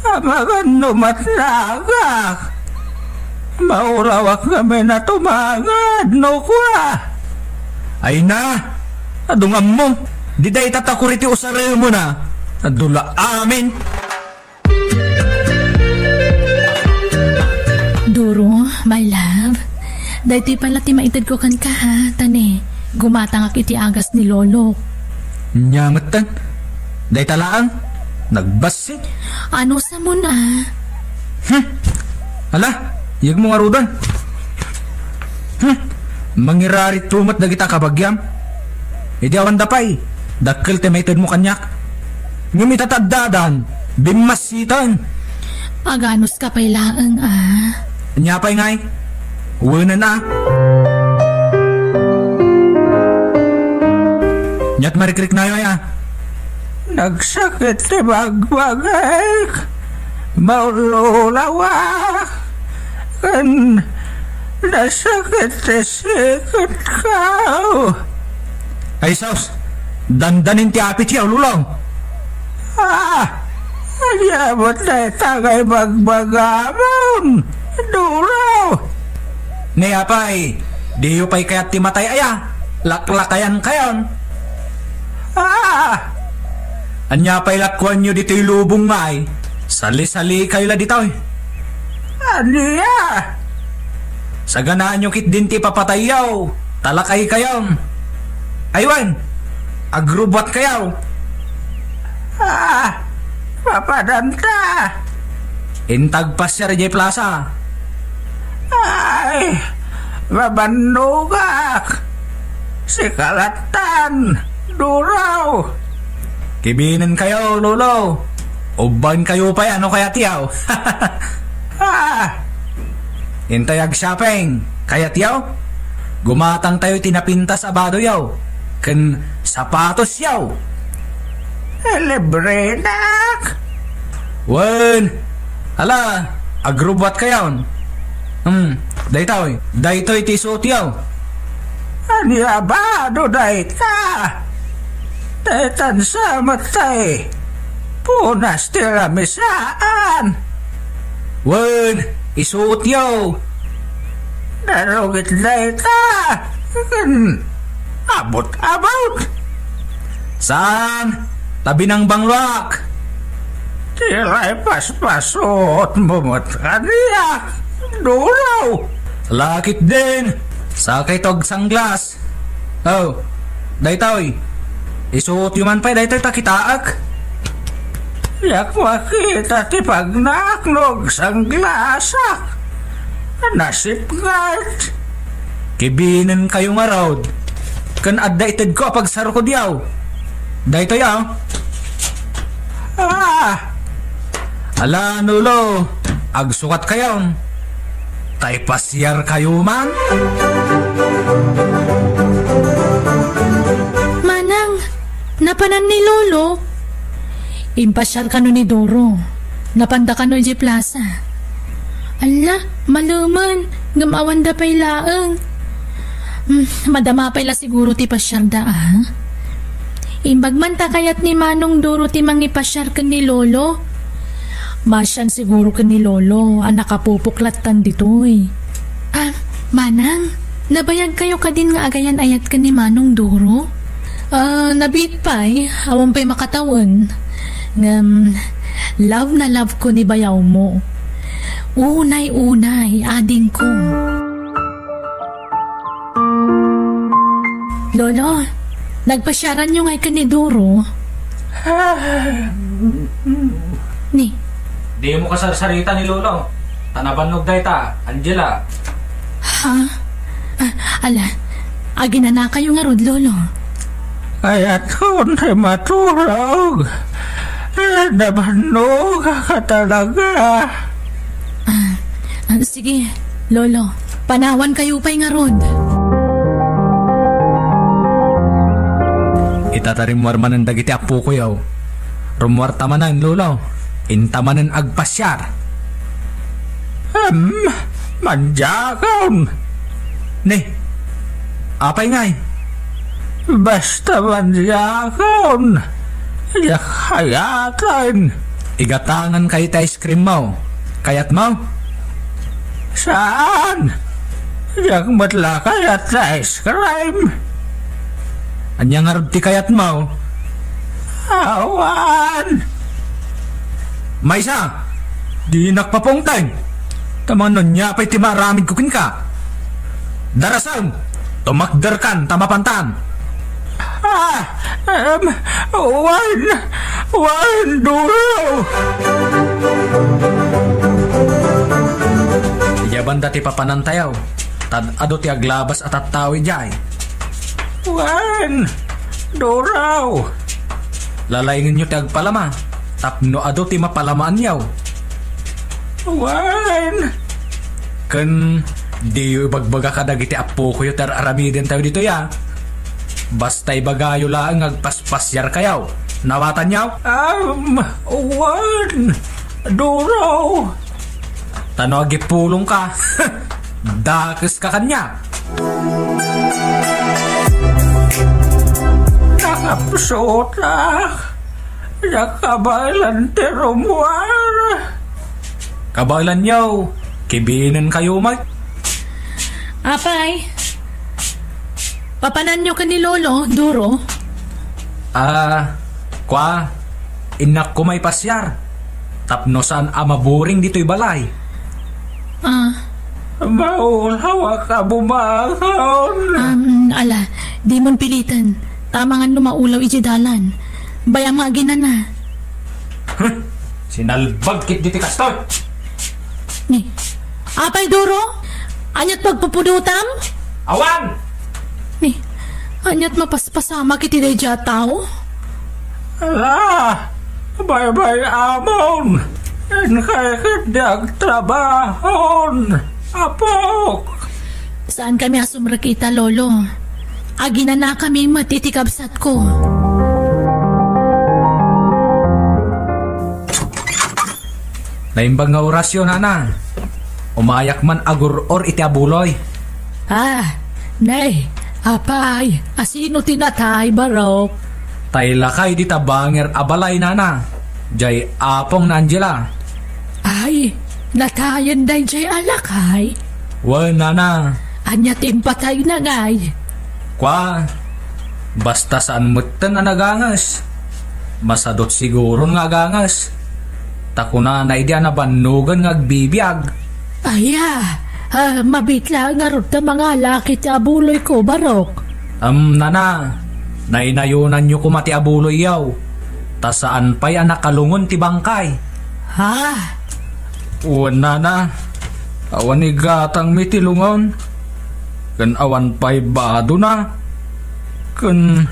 Amangan no matnagak. Maurawak ngamin a tumangad no kua. Ay na, adungammo. Di dayta ta kuri ti usaremon a. Adu la amin. Duro, my love. Daytoy pay la ti maitedko kenka, ha, ta ne, gumatangak iti agas ni Lolo. Nya metten. Dayta laeng. Nagbassit. Ano samon a? Hmm. Ala, iyegmo ngaruden. Hmm. Mangiraritto met dagita kabagiam. Idi awanda pay, dakkel ti maitedmo kaniak. Ngem ita ta addadan, bimmassiten. Paganuska pay laeng a. Ania pay ngay? Wenen a. Aniat marikriknayo aya? Nagsakit ti bagbagik. Maululawak. Ken nasakit ti siketko. Ay sus, dandanin ti apit ya, Lolo. Ah, ania met dayta nga ibagbagamon, Duro? Ni apay, diyo pay kayat ti matay aya? Laklakayankayon. Ah! Ania pay la kuanyo ditoy lubong ngay? Sali-salikayo la ditoy. Ania? Saganaanyo ketdin ti ipapatayyo, ta lakaykayon. Ay wen, agrubbuatkayo. Ah, papadanta. Inta agpasiar idiay plasa. Ay, mabannogak. Sika lattan, Duro. Kibinenkayo, Lolo. Ubbankayo pay no kayatyo. Ah! Intay agshopping. Kayatyo? Gumatangtayo iti napintas a badoyo ken sapatosyo. Ilibrenak? Wen. Ala, agrubbuatkayon. Hmm, daytoy. Daytoy ti isuotyo. Ania a bado dayta? Daytan sa met tay punas ti lamisaan. Wen, isuotyo. Narugit dayta. Ken abut-abut. Saan, ta binangbangloak. Ti la ipaspasuotmo met kaniak, Duro. Laketdin, sakayto agsanglas. Oh, daytoy. Isuotyo man pay daytoy ta kitaek. Diak makita ti pagnak no agsanglasak. Nasipnget. Kibinenkayo ngarud. Ken adda itedko a pagsarkodyo. Daytoy a. Ah! Ala, Lolo, agsukatkayon. Ta ipasiarkayo man. Manang, napanan ni Lolo. Impasiar kano ni Doro. Napanda kano idiay plasa. Ala, malemen, ngem awanda pay laeng. Hmm, madama pay la siguro ti pasiarda, a. Imbag man ta kayat ni Manong Doro ti mangipasiar ken ni Lolo. Masian siguro ken ni Lolo a nakapupok lattan ditoy. Ah, Manang, nabayagkayo kadin nga agayan-ayat ken ni Manong Doro? Ah, nabiit pay, awan pay makatawen. Ngem, love na love ko ni bayawmo. Unay-unay, adingko. Lolo, nagpasiaranyo ngay ken ni Doro? Ni? Dimo kasarsarita ni Lolo. Ta nabannog dayta, Angela. Ha? Ah, ala, aginanakayo ngarud, Lolo? Kayatko ti maturog. Eh, nabannog ka talaga. Ah, ah, sige, Lolo. Panawankayo pay ngarud. Ita ta rimmuar manen dagiti appokoyo. Rummuarta manen, Lolo. Inta manen agpasiar. Em, mandiakon. Ni, apay ngay? Basta mandiakon. Diak kayaten. Igatangankayo ti ice cream mo. Kayat mo? Saan? Diak met la kayat ti ice cream. Ania ngarud ti kayat mo? Awan. Maysa, dinak papungteng. Ta mano ania pay ti maaramidko kenka? Darasem, tumakderkan ta mapantan. Ah, em, wen, wen, Doro. Idiay banda ti papanantayo, ta adu ti aglabas a tattao idiay. Wen, Doro. Lalaingenyo ti agpalama, tapno adu ti mapalamaanyo. Wen. Ken diyo ibagbaga kadagiti appokoyo ti ar-aramidentayo ditoy a. Basta ibagayo laeng nga agpaspasiarkayo. Nawatanyo? Am, wen, Doro. Ta no agipulongka, dakeska kaniak. Nakapsutak. Nakabaelan ti rummuar. Kabaelanyo, kibiinenkayo met. Apay, papananyo ken ni Lolo, Doro? Ah, kua, innak koma ipasiar. Tapno saan a maburing ditoy balay. Ah. Maulawak a bumangon. Um, ala, dimon piliten. Ta amangan no maulaw idiay dalan. Bay-am nga aginana. Huh? Sinalbag ketdi ti kastoy. Ni, apay, Doro? Aniat pagpupudotam? Awan! Ni, aniat mapaspasamak iti daydiay a tao? Ala, baybay-amon. Inkay ketdi agtrabahon, apok. Saankami a sumrekita, Lolo. Aginanakami met iti kabsatko. Naimbag nga orasyo, nana. Umayak man agur-or iti abuloy. Ah, nay, apay, asino ti natay, barok? Tay lakay dita bangir a balay, nana. Jay apong na Angela. Ay, natayen dayjay a lakay? Wen, nana. Ania ti impatayna ngay? Kua, basta saan metten a naganges. Masadut siguron nga aganges. Ta kunana idi a nabannogen nga agbibiag. Aya, ah, mabitla ngarud ta mangalaki ti abuloyko, barok. Em, nana, nainayonanyo koma ti abuloyyo. Ta saan pay a nakalungon ti bangkay. Ha? Wen, nana, awan igatangmi ti lungon, ken awan pay badona, ken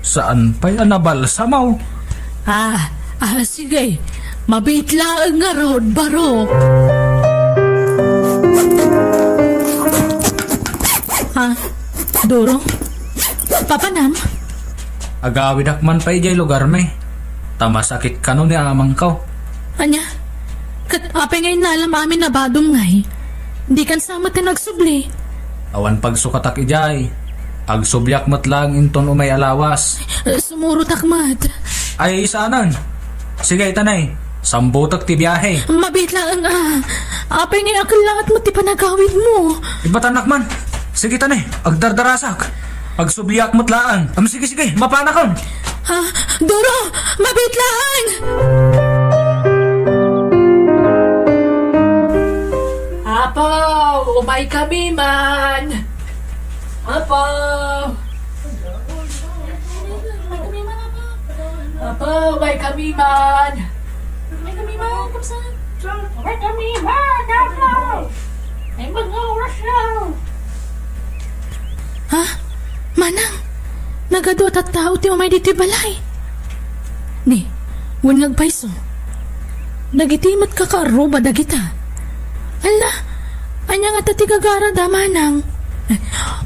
saan pay a nabalsamo. Ah, ah, sige. Mabitlaeng ngarud, barok. Ha? Doro? Papanam? Agawidak man pay idiay lugarmi. Ta masakit kano ni amangko. Ania? Ket apay nga innalam amin a badom ngay? Dikan sa met ti nagsubli. Awan pagsukatak idiay. Agsubliak met laeng inton umay a lawas. Eh, sumurotak met. Ay, saanen. Sige, ita nay. Sambutek ti biahe. Mabit laeng, ah. Apay nga akellangat met ti panagawidmo? Ibatanak man. Sige, ita nay. Agdardarasak. Agsubliak met laeng. Am, sige, sige. Mapanakon. Ha? Doro! Mabit laeng! Apo, umay kami man. Apo. Apo, umay kami man. Umay kami man, kamsa. Umay kami man, Apo. Ay, mga oras lang. Ha? Manang, nagadu a tattao ti umay ditoy balay. Ni, wen nga agpayso. Dagiti met kakaarruba dagita. Alla, ania ngata ti gagarada, Manang?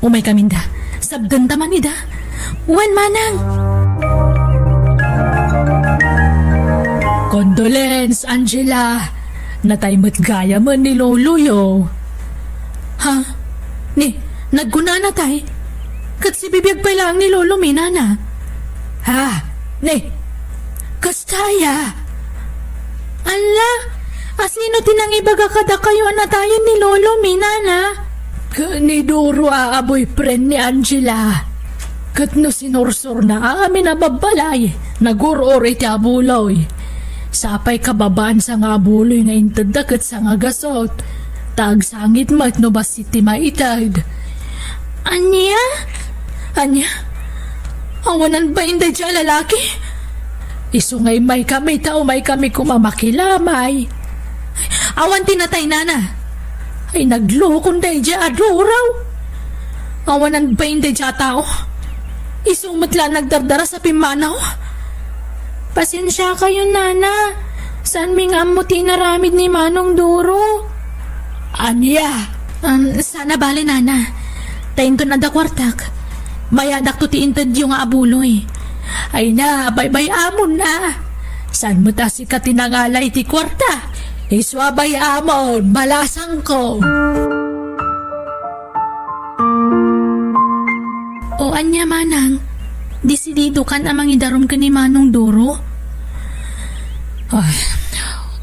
Umay kaminda. Sabdenta man ida. Wen, Manang. Condolence, Angela. Natay met gayamen ni Loloyo. Ha? Ni, nagkuna natay? Ket sibibiag pay laeng ni Lolo mi, Nana. Ha? Ni, kasta aya? Alla, asino ti nangibaga kadakayo a natayen ni Lolo mi, Nana? Ket ni Doro a boyfriend ni Angela. Ket no sinursorna amin a babbalay, nagur-or iti abuloy. Sapay kababaan sanga abuloy nga intedda ket sanga gasut. Ta agsangit met no bassit ti maited. Ania? Ania? Awanan bain daydiay a lalaki? Isu nga immay kami ta umay kami koma makilamay. Awan ti natay, Nana. Ay, naglukon daydiay a Doro. Awanan bain daydiay a tao. Isu met la nagdardaras a pimmanaw. Pasensiakayon, Nana. Saanmi nga ammo ti inaramid ni Manong Doro. Ania? Um, saan a bale, Nana. Ta inton adda kuartak, mayadakto ti intedyo nga abuloy. Ay na, baybay-amon na. Saan met a sika ti nangala iti kuarta? Isu a bay-amon, balasangko. O ania, Manang? Desididokan a mangidarum ken ni Manong Doro? Ay,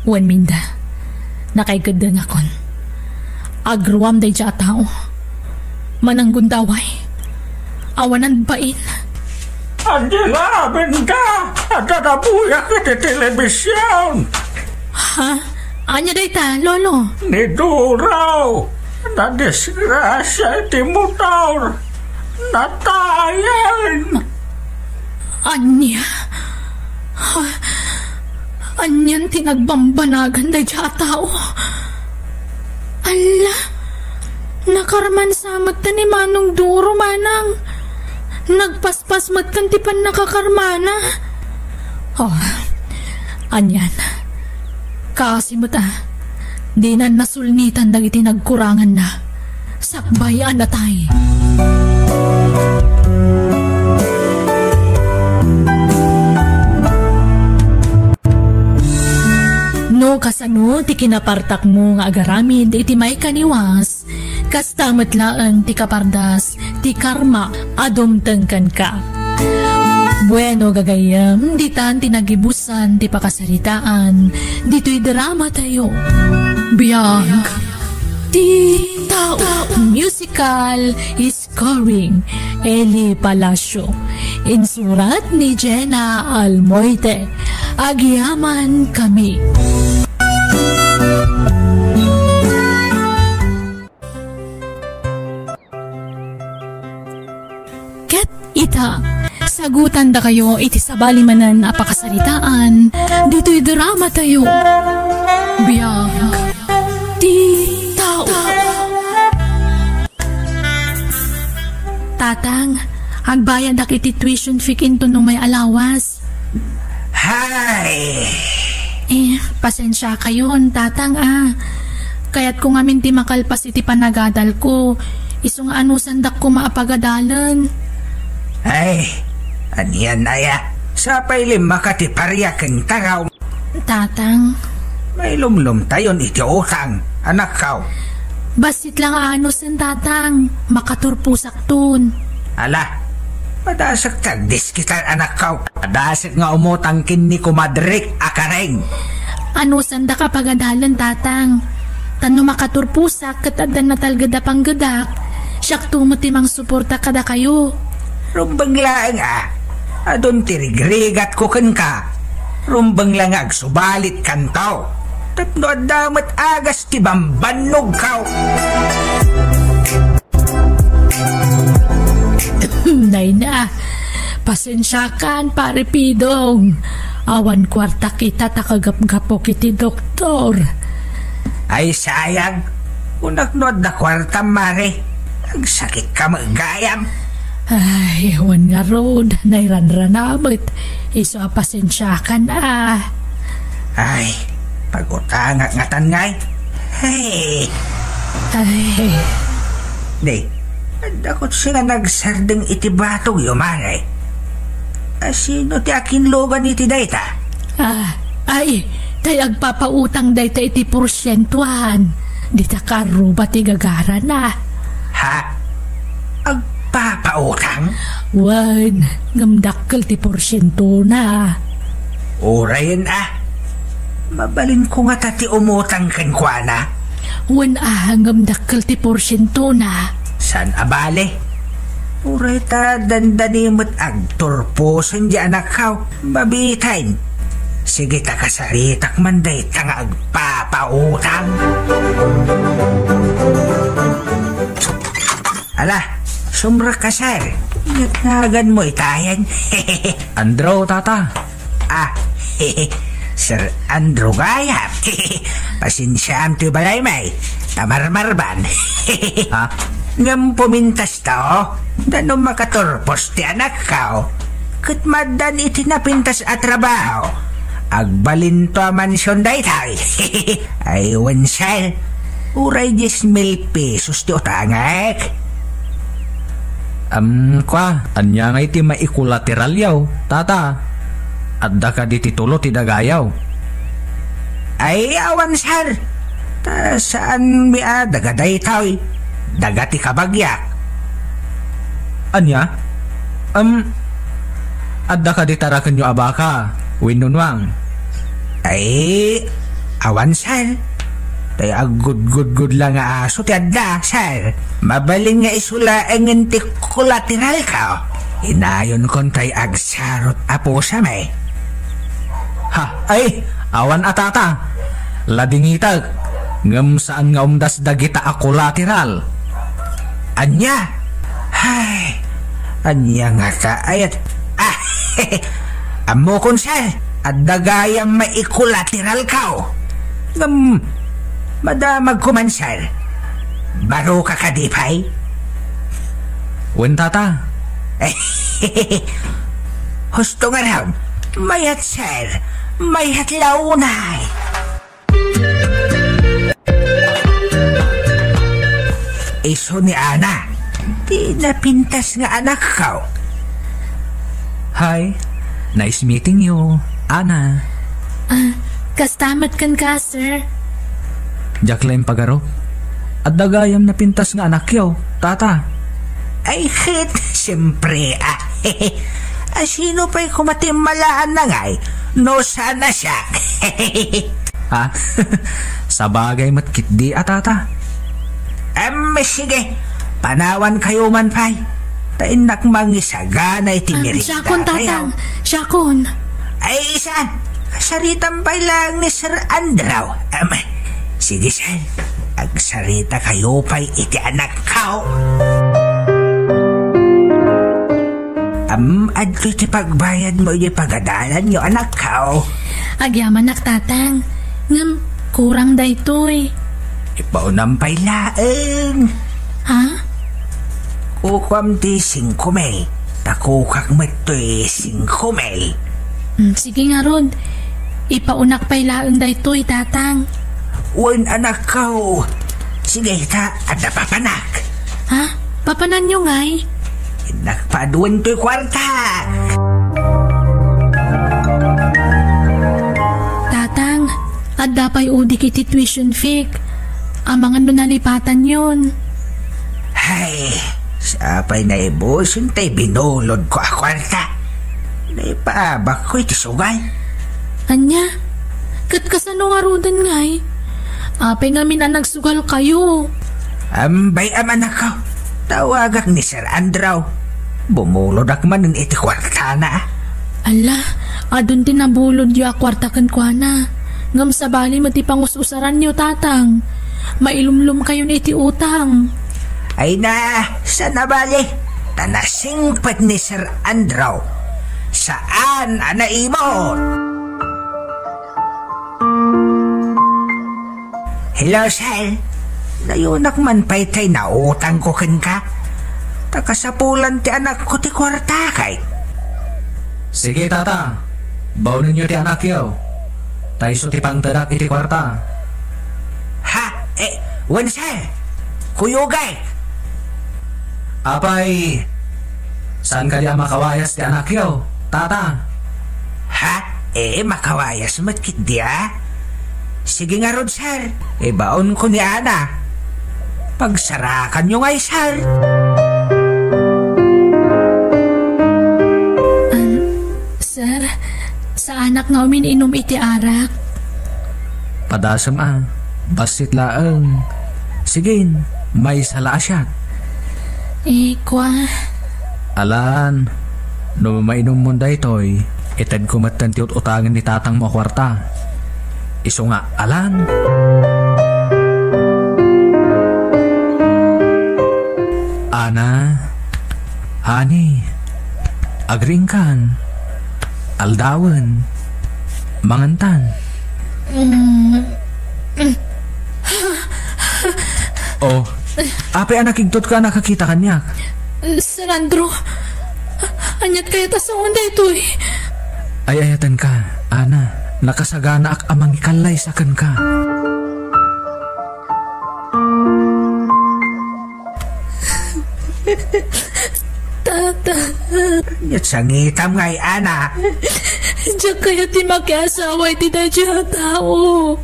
wen, Minda. Nakaigedengakon. Agruam daydiay a tao. Manang gundaway. Awanan bain. Angela, Minda! Adda nabuyak iti telebision! Ha? Ania dayta, Lolo? Ni Doro! Nadisgrasia iti motor! Natayen! Ania? Ha? Anian ti nagbambanagan daydiay a tao? Alla! Nakarmansa met ni Manong Doro, Manang. Nagpaspas met ken ti pannakakarmana. Oh, anian. Kaasi met a, dinan nasulnitan dagiti nagkuranganna. Sakbay a natay. No kasano ti kinapartakmo nga agaramid iti maikaniwas, kasta met laeng ti kapardas ti karma a dumteng kenka. Bueno, gagayyem, ditan ti nagibusan ti pakasaritaan ditoy drama tayo. Biag ti tao. Musical is Scoring, Eli Palacio. Insurat ni Jenna Almoite. Agyaman kami. Ket ita, sagutandakayo iti sabali manen a pakasaritaan, ditoy drama tayo. Biag ti tao. Tatang, agbayadak iti tuition fee ken inton umay a lawas. Hay! Eh, pasensiakayon, Tatang, a. Kayatko ngamin ti makalpas iti panagadalko. Isu nga anusandak koma a pagadalen. Ay, anian aya? Sapay limmaka ti paria ken taraw. Tatang. Mailumlomtayon iti utang, anakko. Bassit la nga anusen, Tatang. Makaturposakton. Ala, padasek ti agdiskitan, anakko. Padasek nga umutang ken ni kumadrek a Karen. Anusandak a pagadalen, Tatang. Ta no makaturposak ket adda natalged a panggedak, siakto met ti mangsuporta kadakayo. Rumbeng laeng a, adun ti rigrigatko kenka. Rumbeng la nga agsubalitkanto. Tapno adda met agas ti bambannogko. Nay na, pasensiakan, Pare Pidong. Awan kuarta kita ta kagapgapok iti doktor. Ay, sayang. Kunak no adda kuartam, Mare. Agsakit ka met gayam. Ay, wen ngarud, nairanrana met. Isu a pasensiakan a. Ay, pagutangak ngatan ngay. Hey. Ay. Di, adda kotse nga nagsardeng iti batogyo, Mare. A, sino ti akinlugan iti dayta? Ah, ay, tay agpapautang dayta iti porsientuan. Dita karuba ti gagarana. Ha? Agpapautang? Wen, ngem dakkel ti porsientona. Urayen a. Mabalinko ngata ti umutang kenkuana? Wen a, ngem dakkel ti porsientona. Saan a bale? Uray ta dandani met agturposen di anakko. Mabitain. Sige ta kasaritak man dayta nga agpapautang. Ala, sumrekka, sir. Inget naganmo itayen. Andrew, tata. Ah, Sir Andrew gayam. Pasensiaam ti balay, may. Ta marmarban. Ha? Ngem pumintas ta, o. Danum makaturpos ti anakko. Ket maddan iti napintas a trabaho. Agbalinto a mansion daytoy. Ay, wen, sir. Uray dies mil pesos ti utangek. Am, kua, ania ngay ti maikolateralyo, tata? Adda kadi ti tulo ti dagayo? Ay, awan, sir. Ta saanmi a daga daytoy. Daga ti kabagiak. Ania? Am, adda kadi tarakenyo a baka wenno nuang? Ay, awan, sir. Tay aggudgudgud la nga aso ti adda, sir. Mabalin nga isu laengen ti kolateralko. Inayonkon tay agsarot a pusami. Ha, ay, awan a, tata. Ladingitek, ngem saan nga umdas dagita a kolateral. Ania? Ay, ania ngata, ayat. Ah, ammokon, sir. Adda gayam maikolateralko. Ngem, madamagko man, sir. Baroka kadi pay? Wen, tata. Husto ngarud. Mayat, sir. Mayat la unay. Isu ni Ana, ti napintas nga anakko. Hi, nice meeting you, Ana. Ah, kasta met kenka, sir. Diak la impagarup. Adda gayam napintas nga anakyo, tata. Ay, ket, siyempre, ah. A, sino pay koma ti immalaan na ngay? No, saan a siak. Ha? Sabagay met ketdi a, tata. Em, sige. Panawankayo man pay. Ta innak mangisagana iti Ah, merienda siakon, tatang. Siakon. Ay, saan? Saritam pay lang ni Sir Andrew. Em, sige, sir. Agsaritakayo pay iti anakko. Am, adtoy ti pagbayadmo iti pagadalanyo, anakko. Agyamanak, tatang. Ngem, kurang daytoy. Ipaunam pay laeng. Ha? Kukuam ti singko mil. Ta kukak met toy singko mil. Hmm, sige ngarud. Ipaunak pay laeng daytoy, tatang. Wen, anakko. Sige, ta, adda papanak. Ha? Papananyo ngay? Innak paaduen toy kuarta. Tatang, adda pay udik iti tuition fee. Amangan no nalipatanyon. Hay, sapay naibuson tay binulodko a kuarta. Naipaabakko iti sugal. Ania? Ket kasano ngaruden ngay? Apay ngamin a nagsugalkayo? Ambay, amanakko. Tawagak ni Sir Andrew. Bumulodak manen iti kuartana. Ala, adun ti nabulodyo a kuarta kenkuana. Ngem sabali met ti pangus-usaranyo, Tatang. Mailumlomkayon iti utang. Ay na, saan a bali. Ta nasingpet ni Sir Andrew. Saan a naimot? Hello, Sir. Nayunak man pay tay nautangko kenka. Ta kasapulan ti anakko ti kuarta kay. Sige, Tata. Baonenyo ti anakyo. Ta isu ti pangtedak iti kuarta. Ha? Eh, wen, Sir. Kuyogek. Apay, saan kadi a makawayas ti anakyo, Tata? Ha? Eh, makawayas met ketdi a? Sige ngarud, Sir. Ibaonko ni Ana. Pagsarakanyo ngay, Sir. An, Sir, saanak nga umin-inom iti arak. Padasem a, bassit laeng. Sigin, maysa la a shot. Eh, kua. Alan, no mainummon daytoy, itedko metten ti ut-utangen ni tatangmo a kuarta. Isu nga, alan. Ana, Honey, agriingkan. Aldawen. Mangantan. Mm. Oh, apay a nakigtotka a nakakita kaniak? Sir Andrew, aniat kayat a saoen daytoy? Ay-ayatenka, Ana, nakasaganaak a mangikallaysa kenka. Tata. Ket sangitam ngay, Ana. Diak kayat ti makiasawa iti daydiay a tao.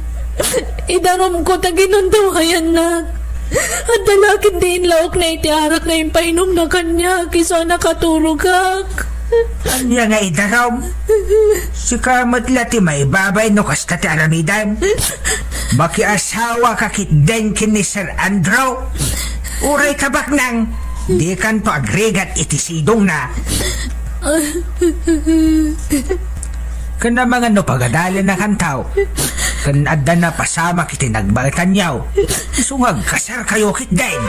Idarumko ta ginundawayannak. Adda la ketdi inlaokna iti arak nga impainomna kaniak isu a nakaturogak. Ania nga idarum? Sika met la ti maibabain no kasta ti aramidem. Makiasawaka ketdin ken ni Sir Andrew. Uray ta baknang, dikanto agrigat iti sidongna. Ken amangan no pagadalennakanto, ken adda napasamak iti nagbaetanyo, isu nga agkasarkayo ketdin.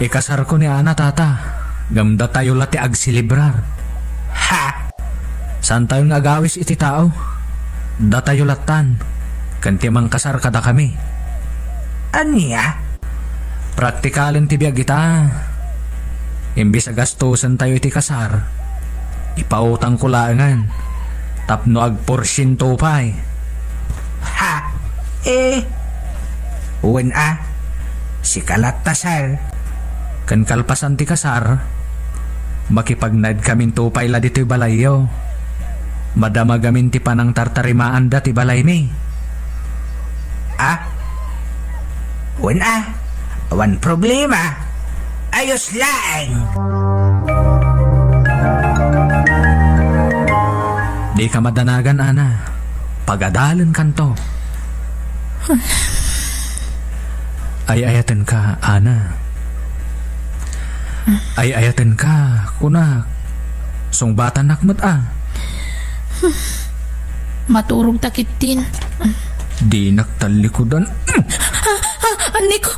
Ikasarko ni Ana, Tata, ngem datayo la ti agselebrar. Ha? Saantayon nga agawis iti tao. Datayo lattan, ken ti mangkasar kadakami. Ania? Praktikalen ti biag ita. Imbes a gastusentayo iti kasar, ipautangko laengen tapno agporsiento pay. Ha? Eh? Wen a, sika latta, sir. Ken kalpasan ti kasar, makipagnaedkaminto pay la ditoy balayyo. Madamagamin ti panangtartarimaanda ti balaymi. Ah? Wen a, awan problema. Ayos laeng. Dika madanagan, Ana. Pagadalenkanto. Ay-ayatenka, Ana. Ay-ayatenka, kunak. Sungbatannak met a. Maturog ta ketdin. Dinak tallikudan. Ah, ah, Anniko,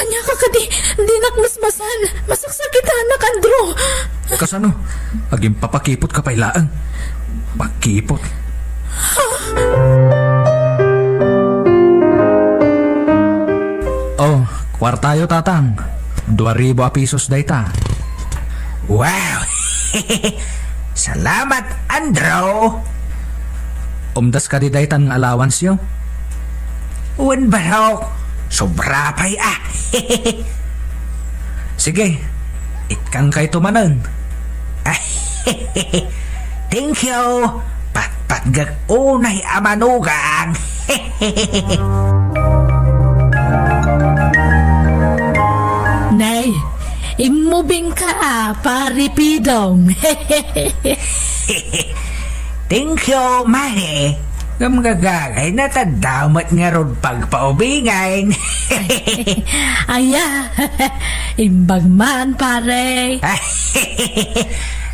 ania ka kadi? Dinak masmasan. Masaksakitanak, Andrew. Kasano? Agimpapakipot ka pay laeng. Pakipot. Oh, kuartayo, tatang. Dua ribu a pisos dayta. Wow! Salamat, Andrew! Umdas kadi daytan nga allowance-yo? Wen, barok. Sobra pay, ah. Sige, itkankayto manen. Thank you. Patpatgek unay a manugang. Nay, immubing ka, ah, Pare Pidong. Thank you, Mare. Ngem gagagayna ta adda met ngarud pagpaubingen. Aya, imbag man, pare.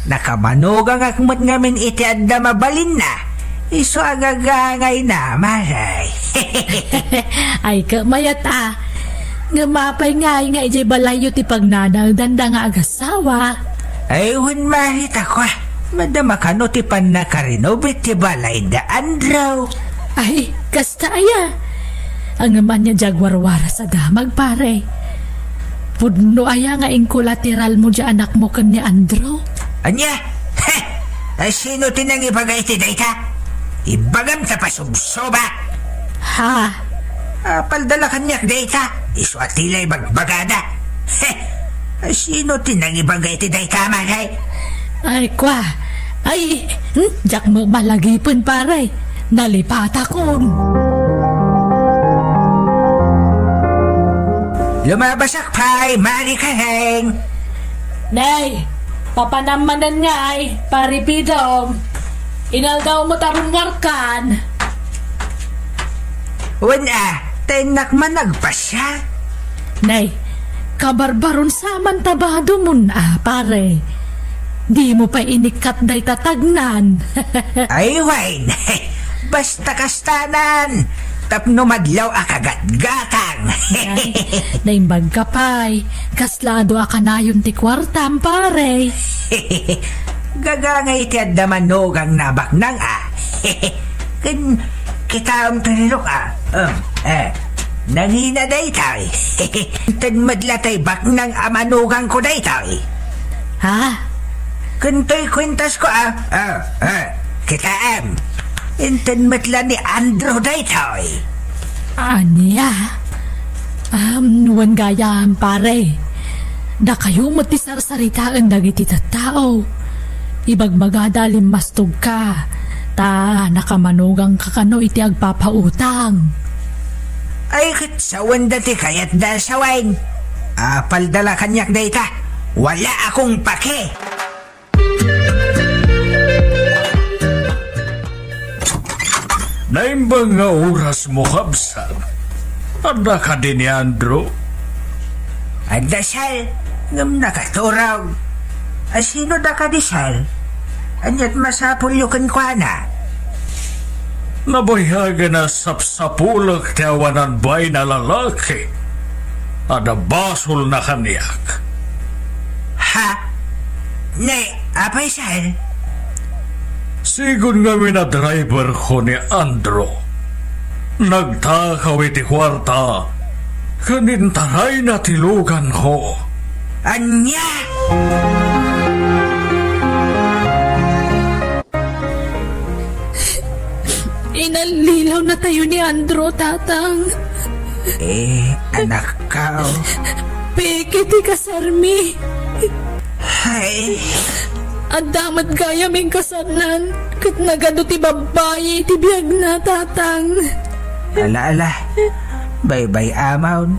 Nakamanugangak met ngamin iti adda mabalinna. Isu a gagangayna, Maray. Ay, ket mayat a. Ngem apay ngay nga idiay balayyo ti pagnanaedan da nga agasawa? Ay, wen, Maray, ta kua, madama kano ti pannakarenobet ti balay da Andrew. Ay, kasta aya. Ngem ania diay agwarwara sa damag, pare? Pudno aya nga inkolateralmo diay anakmo ken ni Andrew? Ania? He! Ay, sino ti nangibaga iti dayta? Ibagam ta pasubsoba. Ha? Apalda la kaniak dayta. Isu a ti la ibagbagada. He! Ay, sino ti nangibaga iti dayta, Maray? Ay, kua. Ay, hmm, diak met malagipen, pare. Nalipatakon. Lumabasak pay, Mari Kareng. Nay, papanam manen ngay, pare Pidong. Inaldaw met a rumbeng ngarkan. Wen a, ta innak man agpasiar. Nay, kabarbaron sa man ta badomon a, pare. Dimo pay inikkat dayta tagnan. Ay, wen. Basta kastanan. Tapno madlaw a kagatgatang. Nay, naimbag ka pay. Kasla adu a kanayon ti kuartam, pare. Gagangay ti adda manugangna a baknang a. Ken kitaem ti rirok a. Um, eh, nangina daytoy. Inted met la tay baknang a manugangko daytoy. Ha? Ken toy kuentasko a. Ah, ah, kitaem. Inted met la ni Andrew daytoy. Ania? Am, wen gayam, pare. Dakayo met ti sarsaritaen dagiti tattao. Ibagbagada a limmastogka, ta nakamanugangka kano iti agpapautang. Ay, ket sawenda ti kayatda a sawen. Apalda la kaniak dayta. Wala akong pake. Naimbag nga orasmo, kabsat. Adda kadi ni Andrew? Adda, sir, ngem nakaturog. A, sino da kadi, sir? Ania't masapulyo kenkuana? Nabayagen a sapsapulek ti awanan bain a lalaki. Adda basolna kaniak. Ha? Ni, apay, sir? Sigun ngamin a driverko ni Andrew. Nagtakaw iti kuarta ken intarayna ti luganko. Ania? Inallilawnatayo ni Andrew, Tatang. Eh, anakko. Peke ti kasarmi. Hay. Adda met gayam inkasarnan, ket nagadu ti babbai iti biagna, Tatang. Ala, ala. Baybay-amon.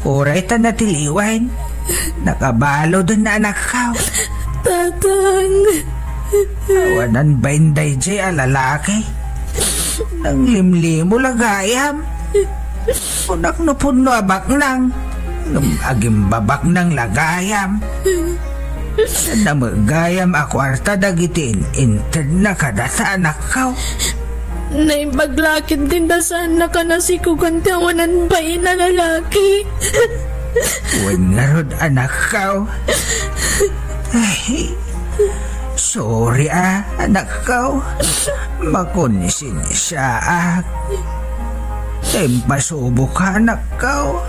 Uray ta natiliwan. Nakabaluden, anakko. Tatang. Awanan bain daydiay a lalaki. Nanglimlimo la gayam. Kunak no pudno a baknang, ngem agimbabaknang la gayam. Adda met gayam a kuarta dagiti in-, intedna kadata, anakko. Naimbag la ketdin ta saannak a nasikogan ti awanan bain a lalaki. Wen ngarud, anakko. Ay, sorry a, anakko. Makonsensiaak. Impasuboka, anakko.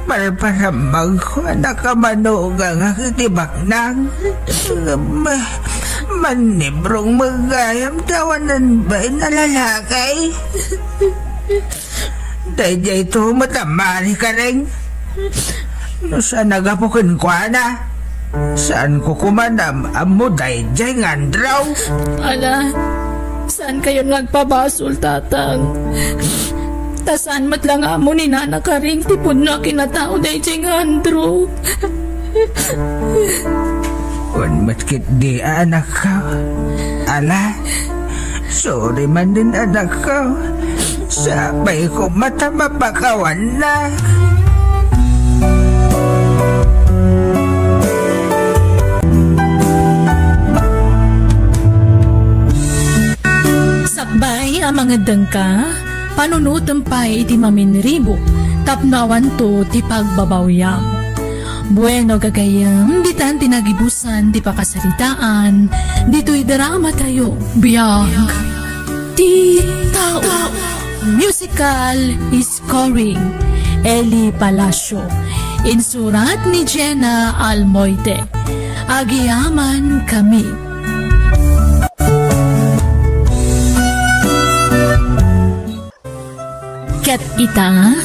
Parparamagko a nakamanugangak iti baknang. Ngem mannibrong met gayam ti awanan bain a lalaki. Daydiay to met a Mari Kareng. No saan a gapu kenkuana, saanko koma am-ammo daydiay nga Andrew. Ala, saankayon nga agpabasol, Tatang. Ta saan met la nga ammo ni Nana Kareng ti pudno a kinatao daydiay nga Andrew. Wen met ketdi, anakko. Ala, sorry manen, anakko. Sapay koma ta mapakawannak. Bay a mangeddengka, panunotem pay iti maminribo tapno awanto ti pagbabawiam. Bueno, gagayyem, ditan ti nagibusan ti pakasaritaan ditoy drama tayo, Biag ti Tao. Musical is Scoring, Eli Palacio. Insurat ni Jenna Almoite. Agyamankami. Ket ita,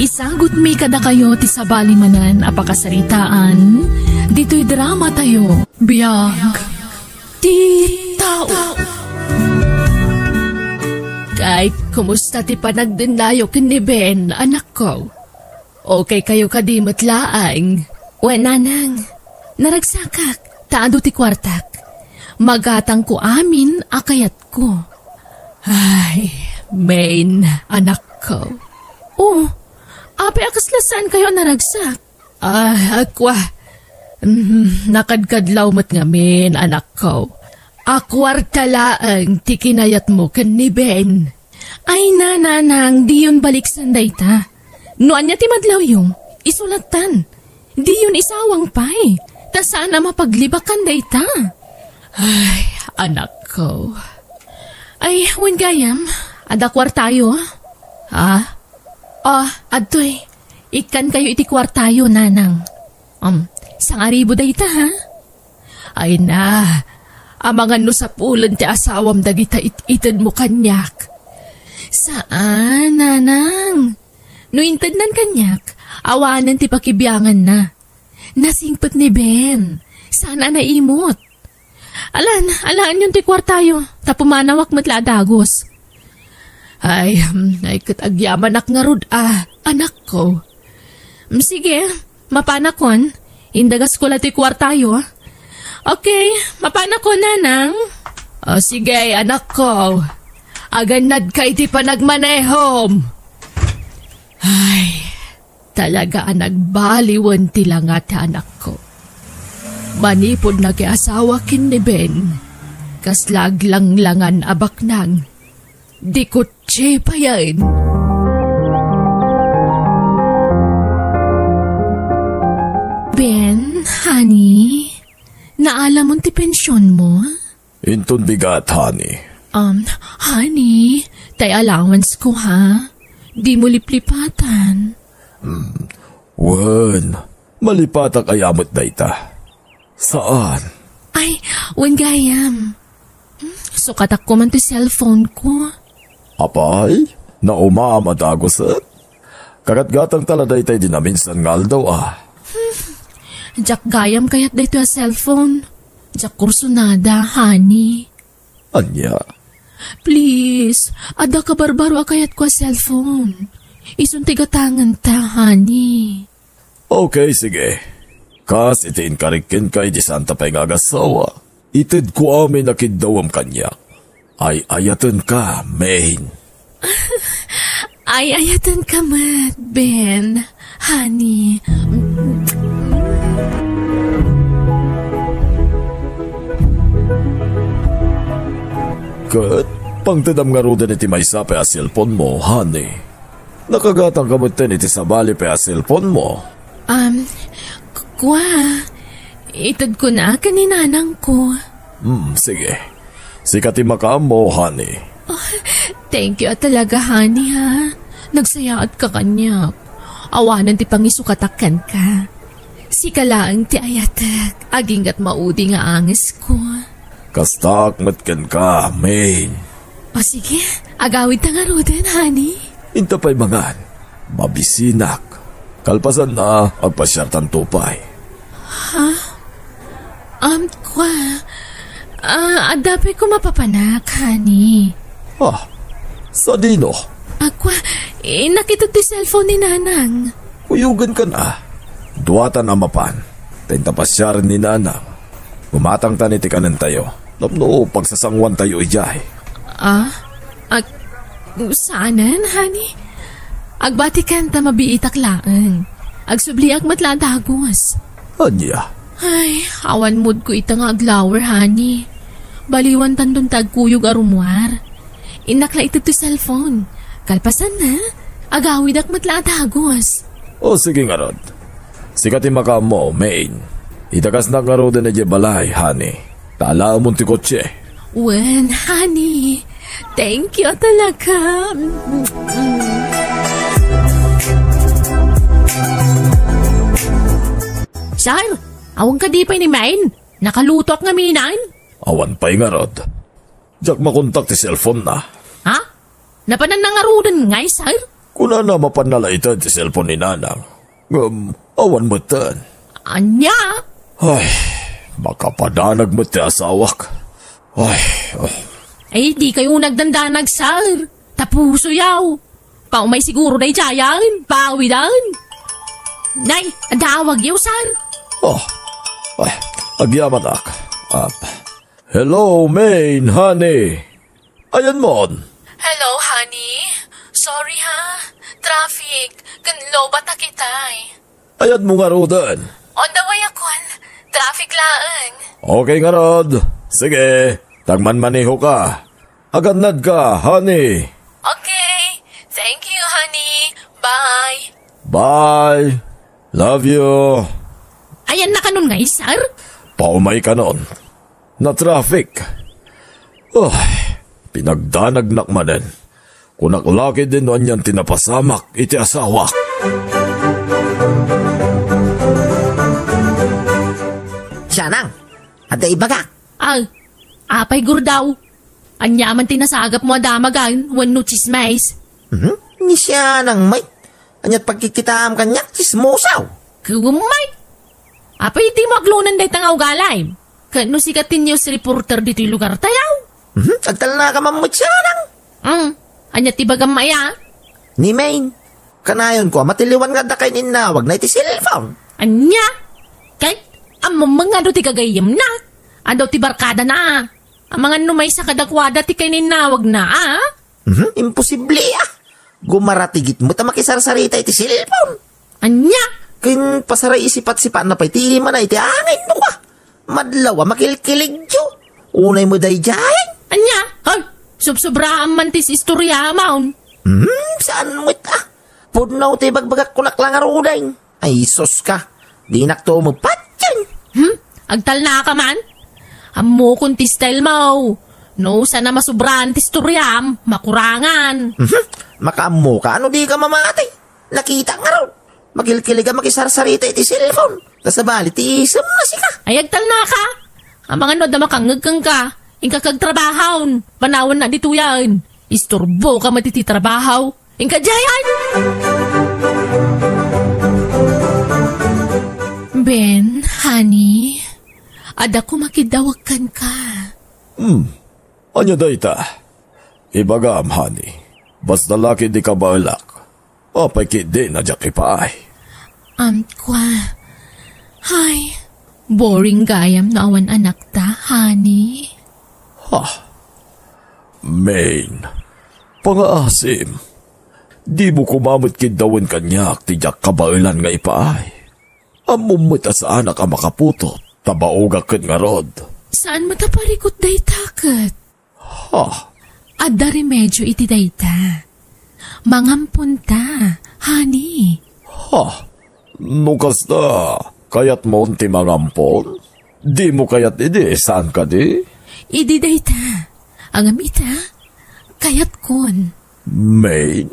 isagutmi kadakayo ti sabali manen a pakasaritaan ditoy drama tayo, Biag ti Tao. Kay, kumusta ti panagdennayo ken ni Ben, anakko? Okay kayo kadi met laeng? Wen, nanang. Naragsakak, ta adu ti kuartak. Magatangko amin a kayatko. Ay, Main, anakko. Oh, apay a kasla saan kayo a naragsak? Ah, akwa. Mm, nakadkadlaw met ngamin, anakko. A kuarta laeng ti kinayatmo ken ni Ben. Ay, nanang, diyon baliksan dayta. No ania ti madlawyo, isulatan. Diyon isawang pay, ta saan a mapaglibakan dayta. Ay, anakko. Ay, wen gayam, adda kuartayo. Ah? Ah, adtoy. Ikkan kayo iti kuartayo, nanang. Um, sangaribo dayta, ha? Ay na, amangan no sapulen ti asawam dagita it-itedmo kaniak. Saan, nanang? No intednan kaniak, awanen ti pakibianganna. Nasingpet ni Ben. Saan a naimot? Alan, alaenyon ti kuartayo, ta pumanawak met la a dagus. Ay, hmm, ay ket agyamanak ngarud a, anakko. Hmm, sige, mapanakon. Indagasko la ti kuartayo. Okay, mapanakon, nanang. O, sige, anakko. Agannadka iti panagmanehom. Ay, talaga a nagbaliwen ti langa ti anakko. Manipud nakiasawa ken ni Ben, kasla aglanglangan a baknang. Di kutsi payen. Ben, honey, naalamon ti pensionmo? Inton bigat, honey. Um, honey, tay allowance ko, ha? Di mo liplipatan. Hmm. Wen, malipatak aya met dayta. Saan? Ay, wen gayam. Hmm, sukatak ko man ti cellphone ko. Apay, naumam a daguset? Kagatgatangta la dayta idi naminsan nga aldaw, a. Hmm, diak gayam kayat daytoy a cellphone. Diak kursunada, honey. Ania? Please, adda kabarbaro a kayatko a cellphone. Isun ti gatangenta, honey. Okay, sige. Kas iti inkarik kenka idi saanta pay nga agassawa, itedko amin a kiddawem kaniak. Ay-ayatenka, Main. Ay-ayatenka met, Ben. Honey. Ket, pangtedam ngaruden iti maysa pay a cellphone mo, honey. Nakagatangka metten iti sabali pay a cellphone mo. Um, k-, kua, itedko na ken ni nanangko. Hmm, sige. Sika ti makaammo, honey. Oh, thank you a talaga, honey, ha. Nagsayaatka kaniak. Awanen ti pangisukatak kenka. Sika laeng ti ayatek, agingga ti maudi nga angesko. Kastaak met kenka, Main. O sige, agawidta ngaruden, honey. Inta pay mangan. Mabisinak. Kalpasanna, agpasiartanto pay. Ha? Um, kua, ah, adda pay ko mapapanak, honey. Ah, sadino? Ah, kua, eh, nakita ti cellphone ni Nanang. Kuyogenkan a. Duatan a mapan. Ta inta pasiaren ni Nanang. Gumatangtan iti kanentayo. Tapno pagsasanguantayo idiay. Ah? Ag-, saanen, honey? Agbatikan ta mabiitak laeng. Agsubliak met la a dagus. Ania? Ay, awan mood ko ita nga aglawer, honey. Baliwantanton ta agkuyog a rummuar. Innak la ited ti cellphone. Kalpasanna, agawidak met la a dagus. O, sige ngarud. Sika ti makaammo, Maine. Idakasnak ngaruden idiay balay, honey. Ta alaemon ti kotse. Wen, honey. Thank you talaga. Sir, awan kadi pay ni Maine? Nakalutoak ngamin. Awan pay ngarud. Diak makontak ti cellphone na. Ha? Napananna ngaruden ngay, sir? Kunana mapanna la ited ti cellphone ni Nanang. Ngem, awan metten. Ania? Ay, makapadanag met ti asawak. Ay, oh. Ay, di kayo nagdandanag, sir. Tapuso yaw. Paumay siguro daydiayen, pawiden. Nay, adda awag yaw, sir. Oh, ay, agyamanak. Ah, hello, Maine, honey. Ayanmon? Hello, honey. Sorry, ha. Traffic. Ken lobata kitay. Ayanmo ngaruden? On the way akon. Traffic laeng. Okay ngarud. Sige, tagmanmaneho ka. Agannad ka, honey. Okay. Thank you, honey. Bye. Bye. Love you. Ayanna kanon ngay, sir? Paumay kanon. Na-traffic. Ay, pinagdanagnak manen. Kunak la ketdin no anian ti napasamak iti asawak. Sianang, adda ibagak. Ay, apay, Gurdaw? Ania man ti nasagapmo a damagan wenno tsismis? Mhm. Ni sianang, Mike. Aniat pagkikitaam kaniak, tsismosaw? Kumay! Apay itimo aglunan dayta nga ugalim? Ket no sika ti news reporter ditoy lugartayo? Mhm, agtalnaka man met sianang. Hmm, ania ti bagam aya? Ni Maine, kanayonko a matiliwan nga adda kainnawagna iti cellphone. Ania? Ket, ammom nga adu ti gagayyemna? Adu ti barkadana? Amangan no maysa kadakuada ti kainnawagna, a? Mhm, imposible, a. Gumaratigit met a makisarsarita iti cellphone. Ania? Ken pasaraisipat-sipatna pay ti imana iti angin, no kua. Madlaw a makilkiligyo. Unay met daydiay. Ania? Hoy, subsobraam man ti istorya, maun. Hmm, saan met, a. Pudno ti ibagbagak kunak la ngaruden. Ay, sus ka. Dinak to mapatyan. Hmm? Agtalnaka man? Ammokon ti style mo. No, sana masubraan ti istoryam, makurangan. Mhm. Makaammo ka, ano di ka mamati? Nakita ngarud. Makilkilig a makisarsarita iti cellphone. Kasabali ti isem na sika. Ay, agtalnaka. Amangan no adda makangngeg kenka. Inka kagtrabahon. Panawan na ditoyan. Isturbo ka met iti trabaho. Inka diayan! Ben, honey, adda koma kiddawag kenka. Hmm. Ania dayta? Ibagam, honey. Basta la ketdi kabaelak. Apay ketdi a diak ipaay? Am, kua. Hay, boring gayam no awan anakta, honey. Ha? Maine, pangaasim. Dimo koma met kiddawen kaniak ti diak kabaelan nga ipaay. Ammom met a saanak a makaputot, ta baogak ket ngarud. Saan met a parikut dayta ket? Ha? Adda remedio iti dayta. Mangamponta, honey. Ha? No kasta, kayatmon ti mangampon? Dimo kayat idi, saan kadi? Idi dayta. Ngem ita, kayatkon. Maine?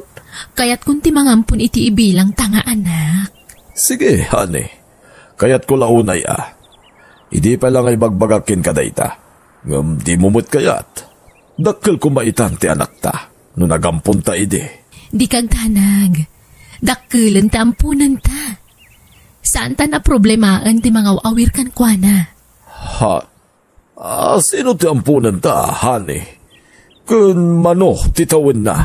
Kayatkon ti mangampon iti ibilangta nga anak. Sige, honey. Kayatko la unay a. Idi pay la nga ibagbagak kenka dayta. Ngem dimo met kayat. Dakkel koma itan ti anakta no nagamponta idi. Dika agdanag. Dakkelen ti amponenta. Saantan a problemaen ti mangaw-awir kenkuana. Ha? Ah, sino ti amponenta, honey? Ken mano ti tawenna?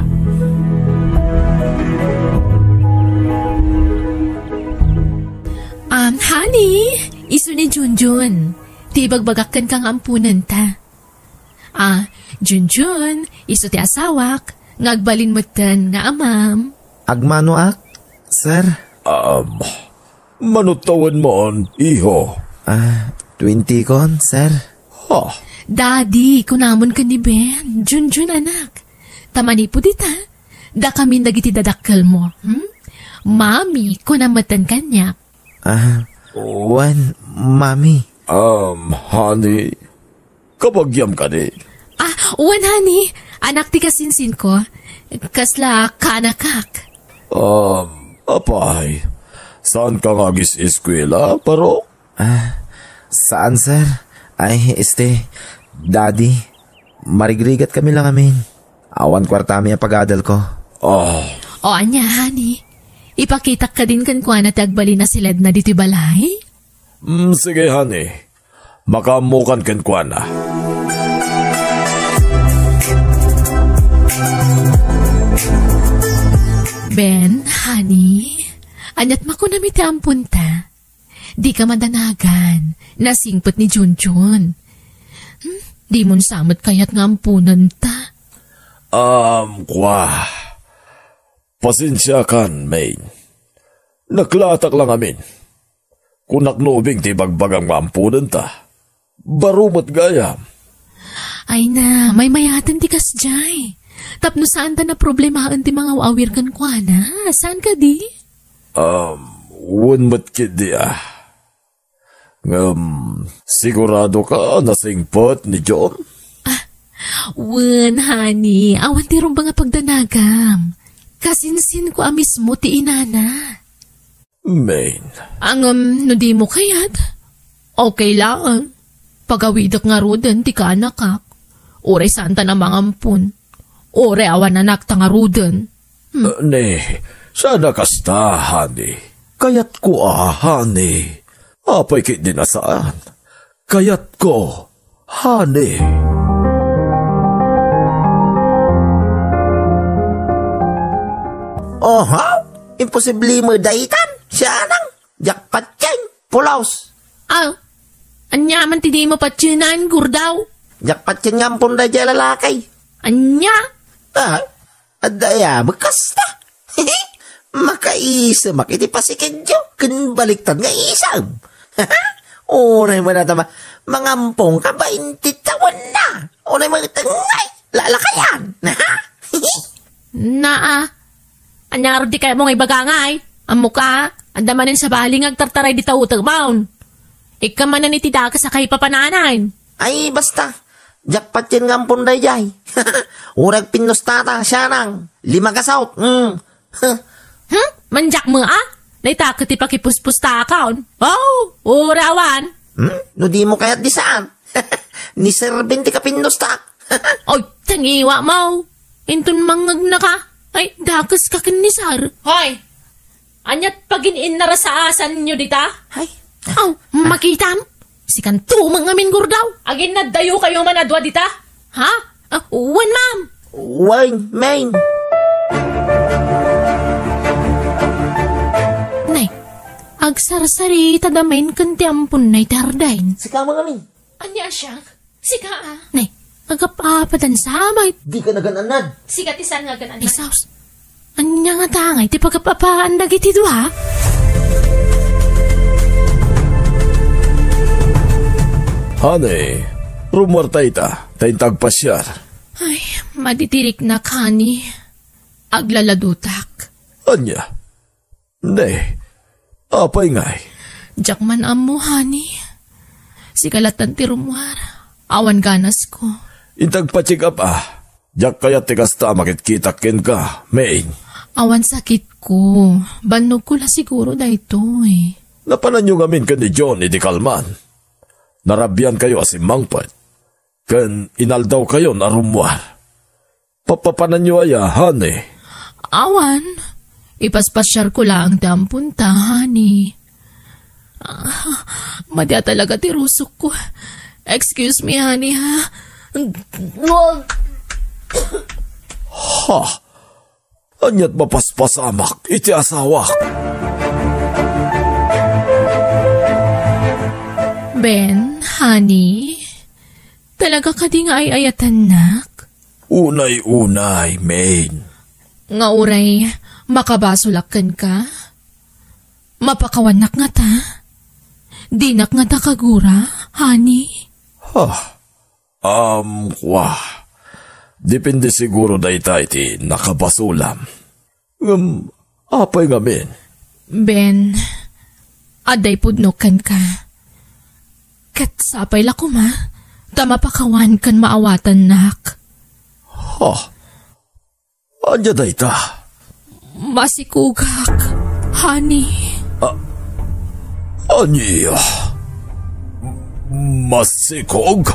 Um, honey, isu ni Junjun. Ti ibagbagak kenka nga amponenta. Ah, Junjun, isu ti asawak, nga agbalin metten nga amam. Agmanoak, sir? Um, mano tawenmon, iho? Ah, twenty kon, sir. Ha? Daddy, kunamon ken ni Ben. Junjun, anak. Ta manipud ita, dakamin dagiti dadakkelmo, hmm? Mami, kunam metten kaniak. Ah, wen, Mami. Um, honey, kabagiam kadi? Ah, wen, honey. Anak ti kasinsinko. Kasla kaanakak. Um, apay, saanka nga agis-eskuela, baro? Ah, saan, sir? Ay, este, Daddy, marigrigat kami lang amin. Awan kuartami a pag-aadalko. Ah. O, ania, honey? Ipakitak kadin kenkuana ti agbalin a siledna ditoy balay? Mm, sige, honey. Makaammokan kenkuana. Ben, honey, aniat makunam iti amponta? Dika madanagan, nasingpet ni Junjun. Hmm, dimon sa met kayat nga amponenta? Um, kua. Pasensiakan, Maine. Naklaatak lang amin. Kunak no ubing ti ibagbagam nga amponenta. Baro met gayam. Ay na, maymayaten ti kasdiay. Tapno saanta naproblemaen ti mangaw-awir kenkuana. Saan kadi? Um, wen met ketdi, ah. Ngem, siguradoka a nasingpet ni John? Ah, wen, honey. Awan ti rumbeng a pagdanagam. Kasinsinko a mismo ti inana. Maine. Ngem, no dimo kayat, okay lang. Pagawidek ngaruden ti kaanakak. Uray saanta a mangampon. Uray awan anakta ngaruden. Hmm. Uh, ne, saan a kasta, honey. Kayatko a, honey. Apay ketdi a saan? Kayatko, honey. Oho? Imposible met daytan? Sianang? Diak patien, pulos. Ah, ania man ti dimo patienan, Gurdaw? Diak patien nga ampon daydiay a lalaki. Ania? Ah, adda aya met kasta. Makaisemak iti pasikidyo ken baliktad nga isem. Uray met a ta ma-, mangampon ka bainti tawenna. Uray met ngay, lalakayan. Naa, Ania ngarud ti kayatmo nga ibaga, ngay? Ammoka, adda manen sabali nga agtartaray dita utekmon. Ikkan manen iti dakes a kaipapananan. Ay, basta. Diak patien nga ampon daydiay. Uray agpinnustata, sianang. Lima gasut. Mm. Hmm? Mandiak met a? Dayta ket ti pakipuspustakon. Oh, uray awan. Hmm? No dimo kayat di saan? Ni Sir Ben ti kapinnustak. Oy, tangiwa mo. Inton mangngegnaka, ay, dakes ka ken ni Sir. Hoy! Aniat pagin-innarasaasanyo dita? Ay. Aw, makitam? Sikan tumeng ngamin, Gurdaw. Aginnaddayo kayo man a dua dita? Ha? Ah, wen, ma'am. Wen, ma'am. Nay, agsarsarita da manen ken ti amponna iti Ardain. Sika man ngamin. Ania siak? Sika, a? Nay, agap-apadan sa amay. Di ka nagan-anad. Sika ti saan nga agan-anad. Ay, sus. Ania ngata ngay ti pagap-apaan dagiti dua? Honey, rummuarta ita, ta inta agpasiar. Ay, madidiriknak, honey. Aglaladutak. Ania? Ne, apay ngay? Diak man ammo, honey. Sika lattan ti rummuar. Awan ganasko. Inta agpa-check up, a. Diak kayat ti kasta a makitkitak kenka, Maine. Awan sakitko. Bannogko la siguro daytoy. Napananyo ngamin ken ni John idi kalman. Narabiankayo a simmangpet. Ken inaldawkayon a rummuar. Papapananyo aya, honey? Awan. Ipaspasiarko laeng ti amponta, honey. Ah, madi a talaga ti rusokko. Excuse me, honey, ha? Ha? Aniat mapaspasamak iti asawak? Ben, honey, talaga kadi nga ay-ayatennak? Unay-unay, Maine. Nga uray makabasolak kenka? Mapakawannak ngata? Dinak ngata kagura, honey? Ha? Um, kwa. Depende siguro dayta iti nakabasolam. Ngem apay ngamin? Ben, adda ipudnok kenka. Ket sapay la koma ta mapakawan ken maawatannak. Ha? Ania dayta? Masikogak, honey. A-, ania? Masikog?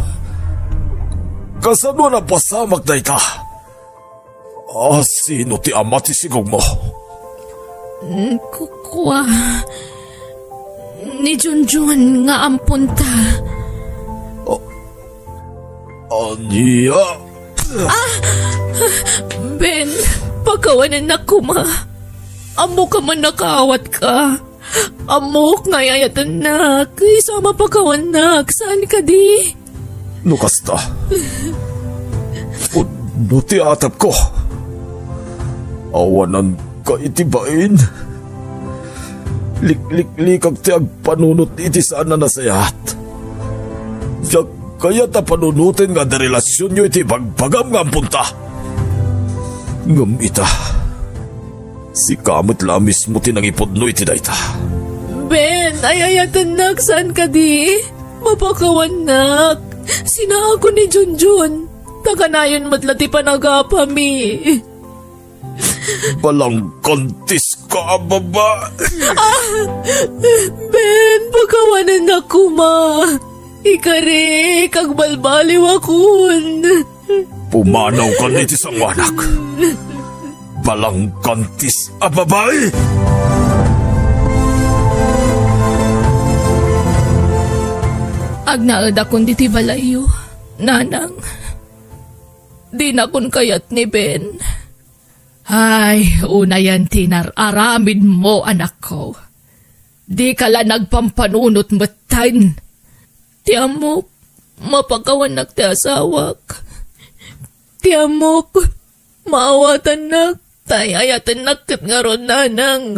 Kasano a napasamak dayta? A, sino ti ama ti sikogmo? Mm, ku-, kua, ni Junjun nga amponta. A-, ania? Ah! Ben, pakawanennak koma. Ammok a mannakaawatka. Ammok nga ay-ayatennak. Isu a mapakawannak. Saan kadi? No kasta, pudno ti atapko. Awananka iti bain. Likliklikak ti agpanunot iti saan a nasayaat. Diak kayat a panunoten nga adda relasionyo iti ibagbagam nga amponta. Ngem ita, sika met la a mismo ti nangipudno iti dayta. Ben, ay-ayatennak, saan kadi? Mapakawannak. Sinaakon ni Junjun. Ta kanayon met la ti panagapami. Balangkantiska a babai. Ah! Ben, pakawanennak koma. Ikarik, agbalbaliwakon. Pumanawkan iti sangoanak. Balangkantis a babai. Agnaedakon diti balayyo, nanang. Dinakon kayat ni Ben. Ay, unayen ti nar-aramidmo, anakko. Dika la nagpampanunot metten. Ti ammok, mapakawannak ti asawak. Ti ammok, maawatannak, ta ay-ayatennak ket ngarud, nanang.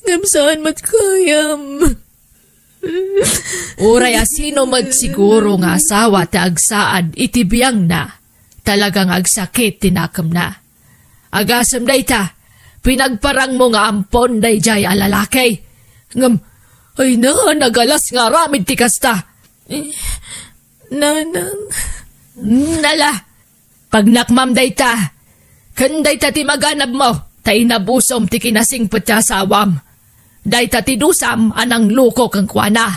Ngem saan met gayam. Uray a sino met siguro nga asawa ti agsaad iti biangna, talaga nga agsakit ti nakemna. Agasem dayta, pinagparangmo nga ampon daydiay a lalaki. Ngem, ay na, nagalas nga aramid ti kasta. Eh, nanang. Nala, pagnakmam dayta. Ken dayta ti maganabmo, ta inabusom ti kinasingpet ti asawam. Dayta ti dusam a nangloko kenkuana.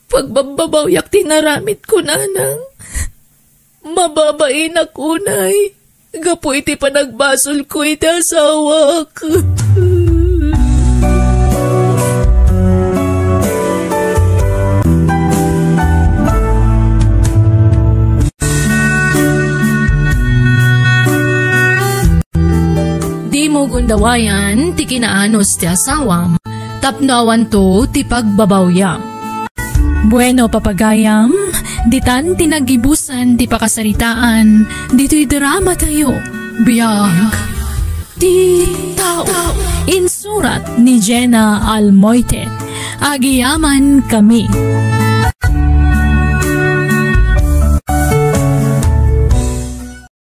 Pagbabbabawiak ti naramidko, nanang. Mababainak unay gapu iti panagbasolko iti asawak. Dimo gundawayan ti kinaanus ti asawam tapno awanto ti pagbabawiam. Bueno, papagayam, ditan ti naggibusan ti pakasaritaan ditoy drama tayo. Biag ti tao. Insurat ni Jenna Almoite. Agiyaman kami.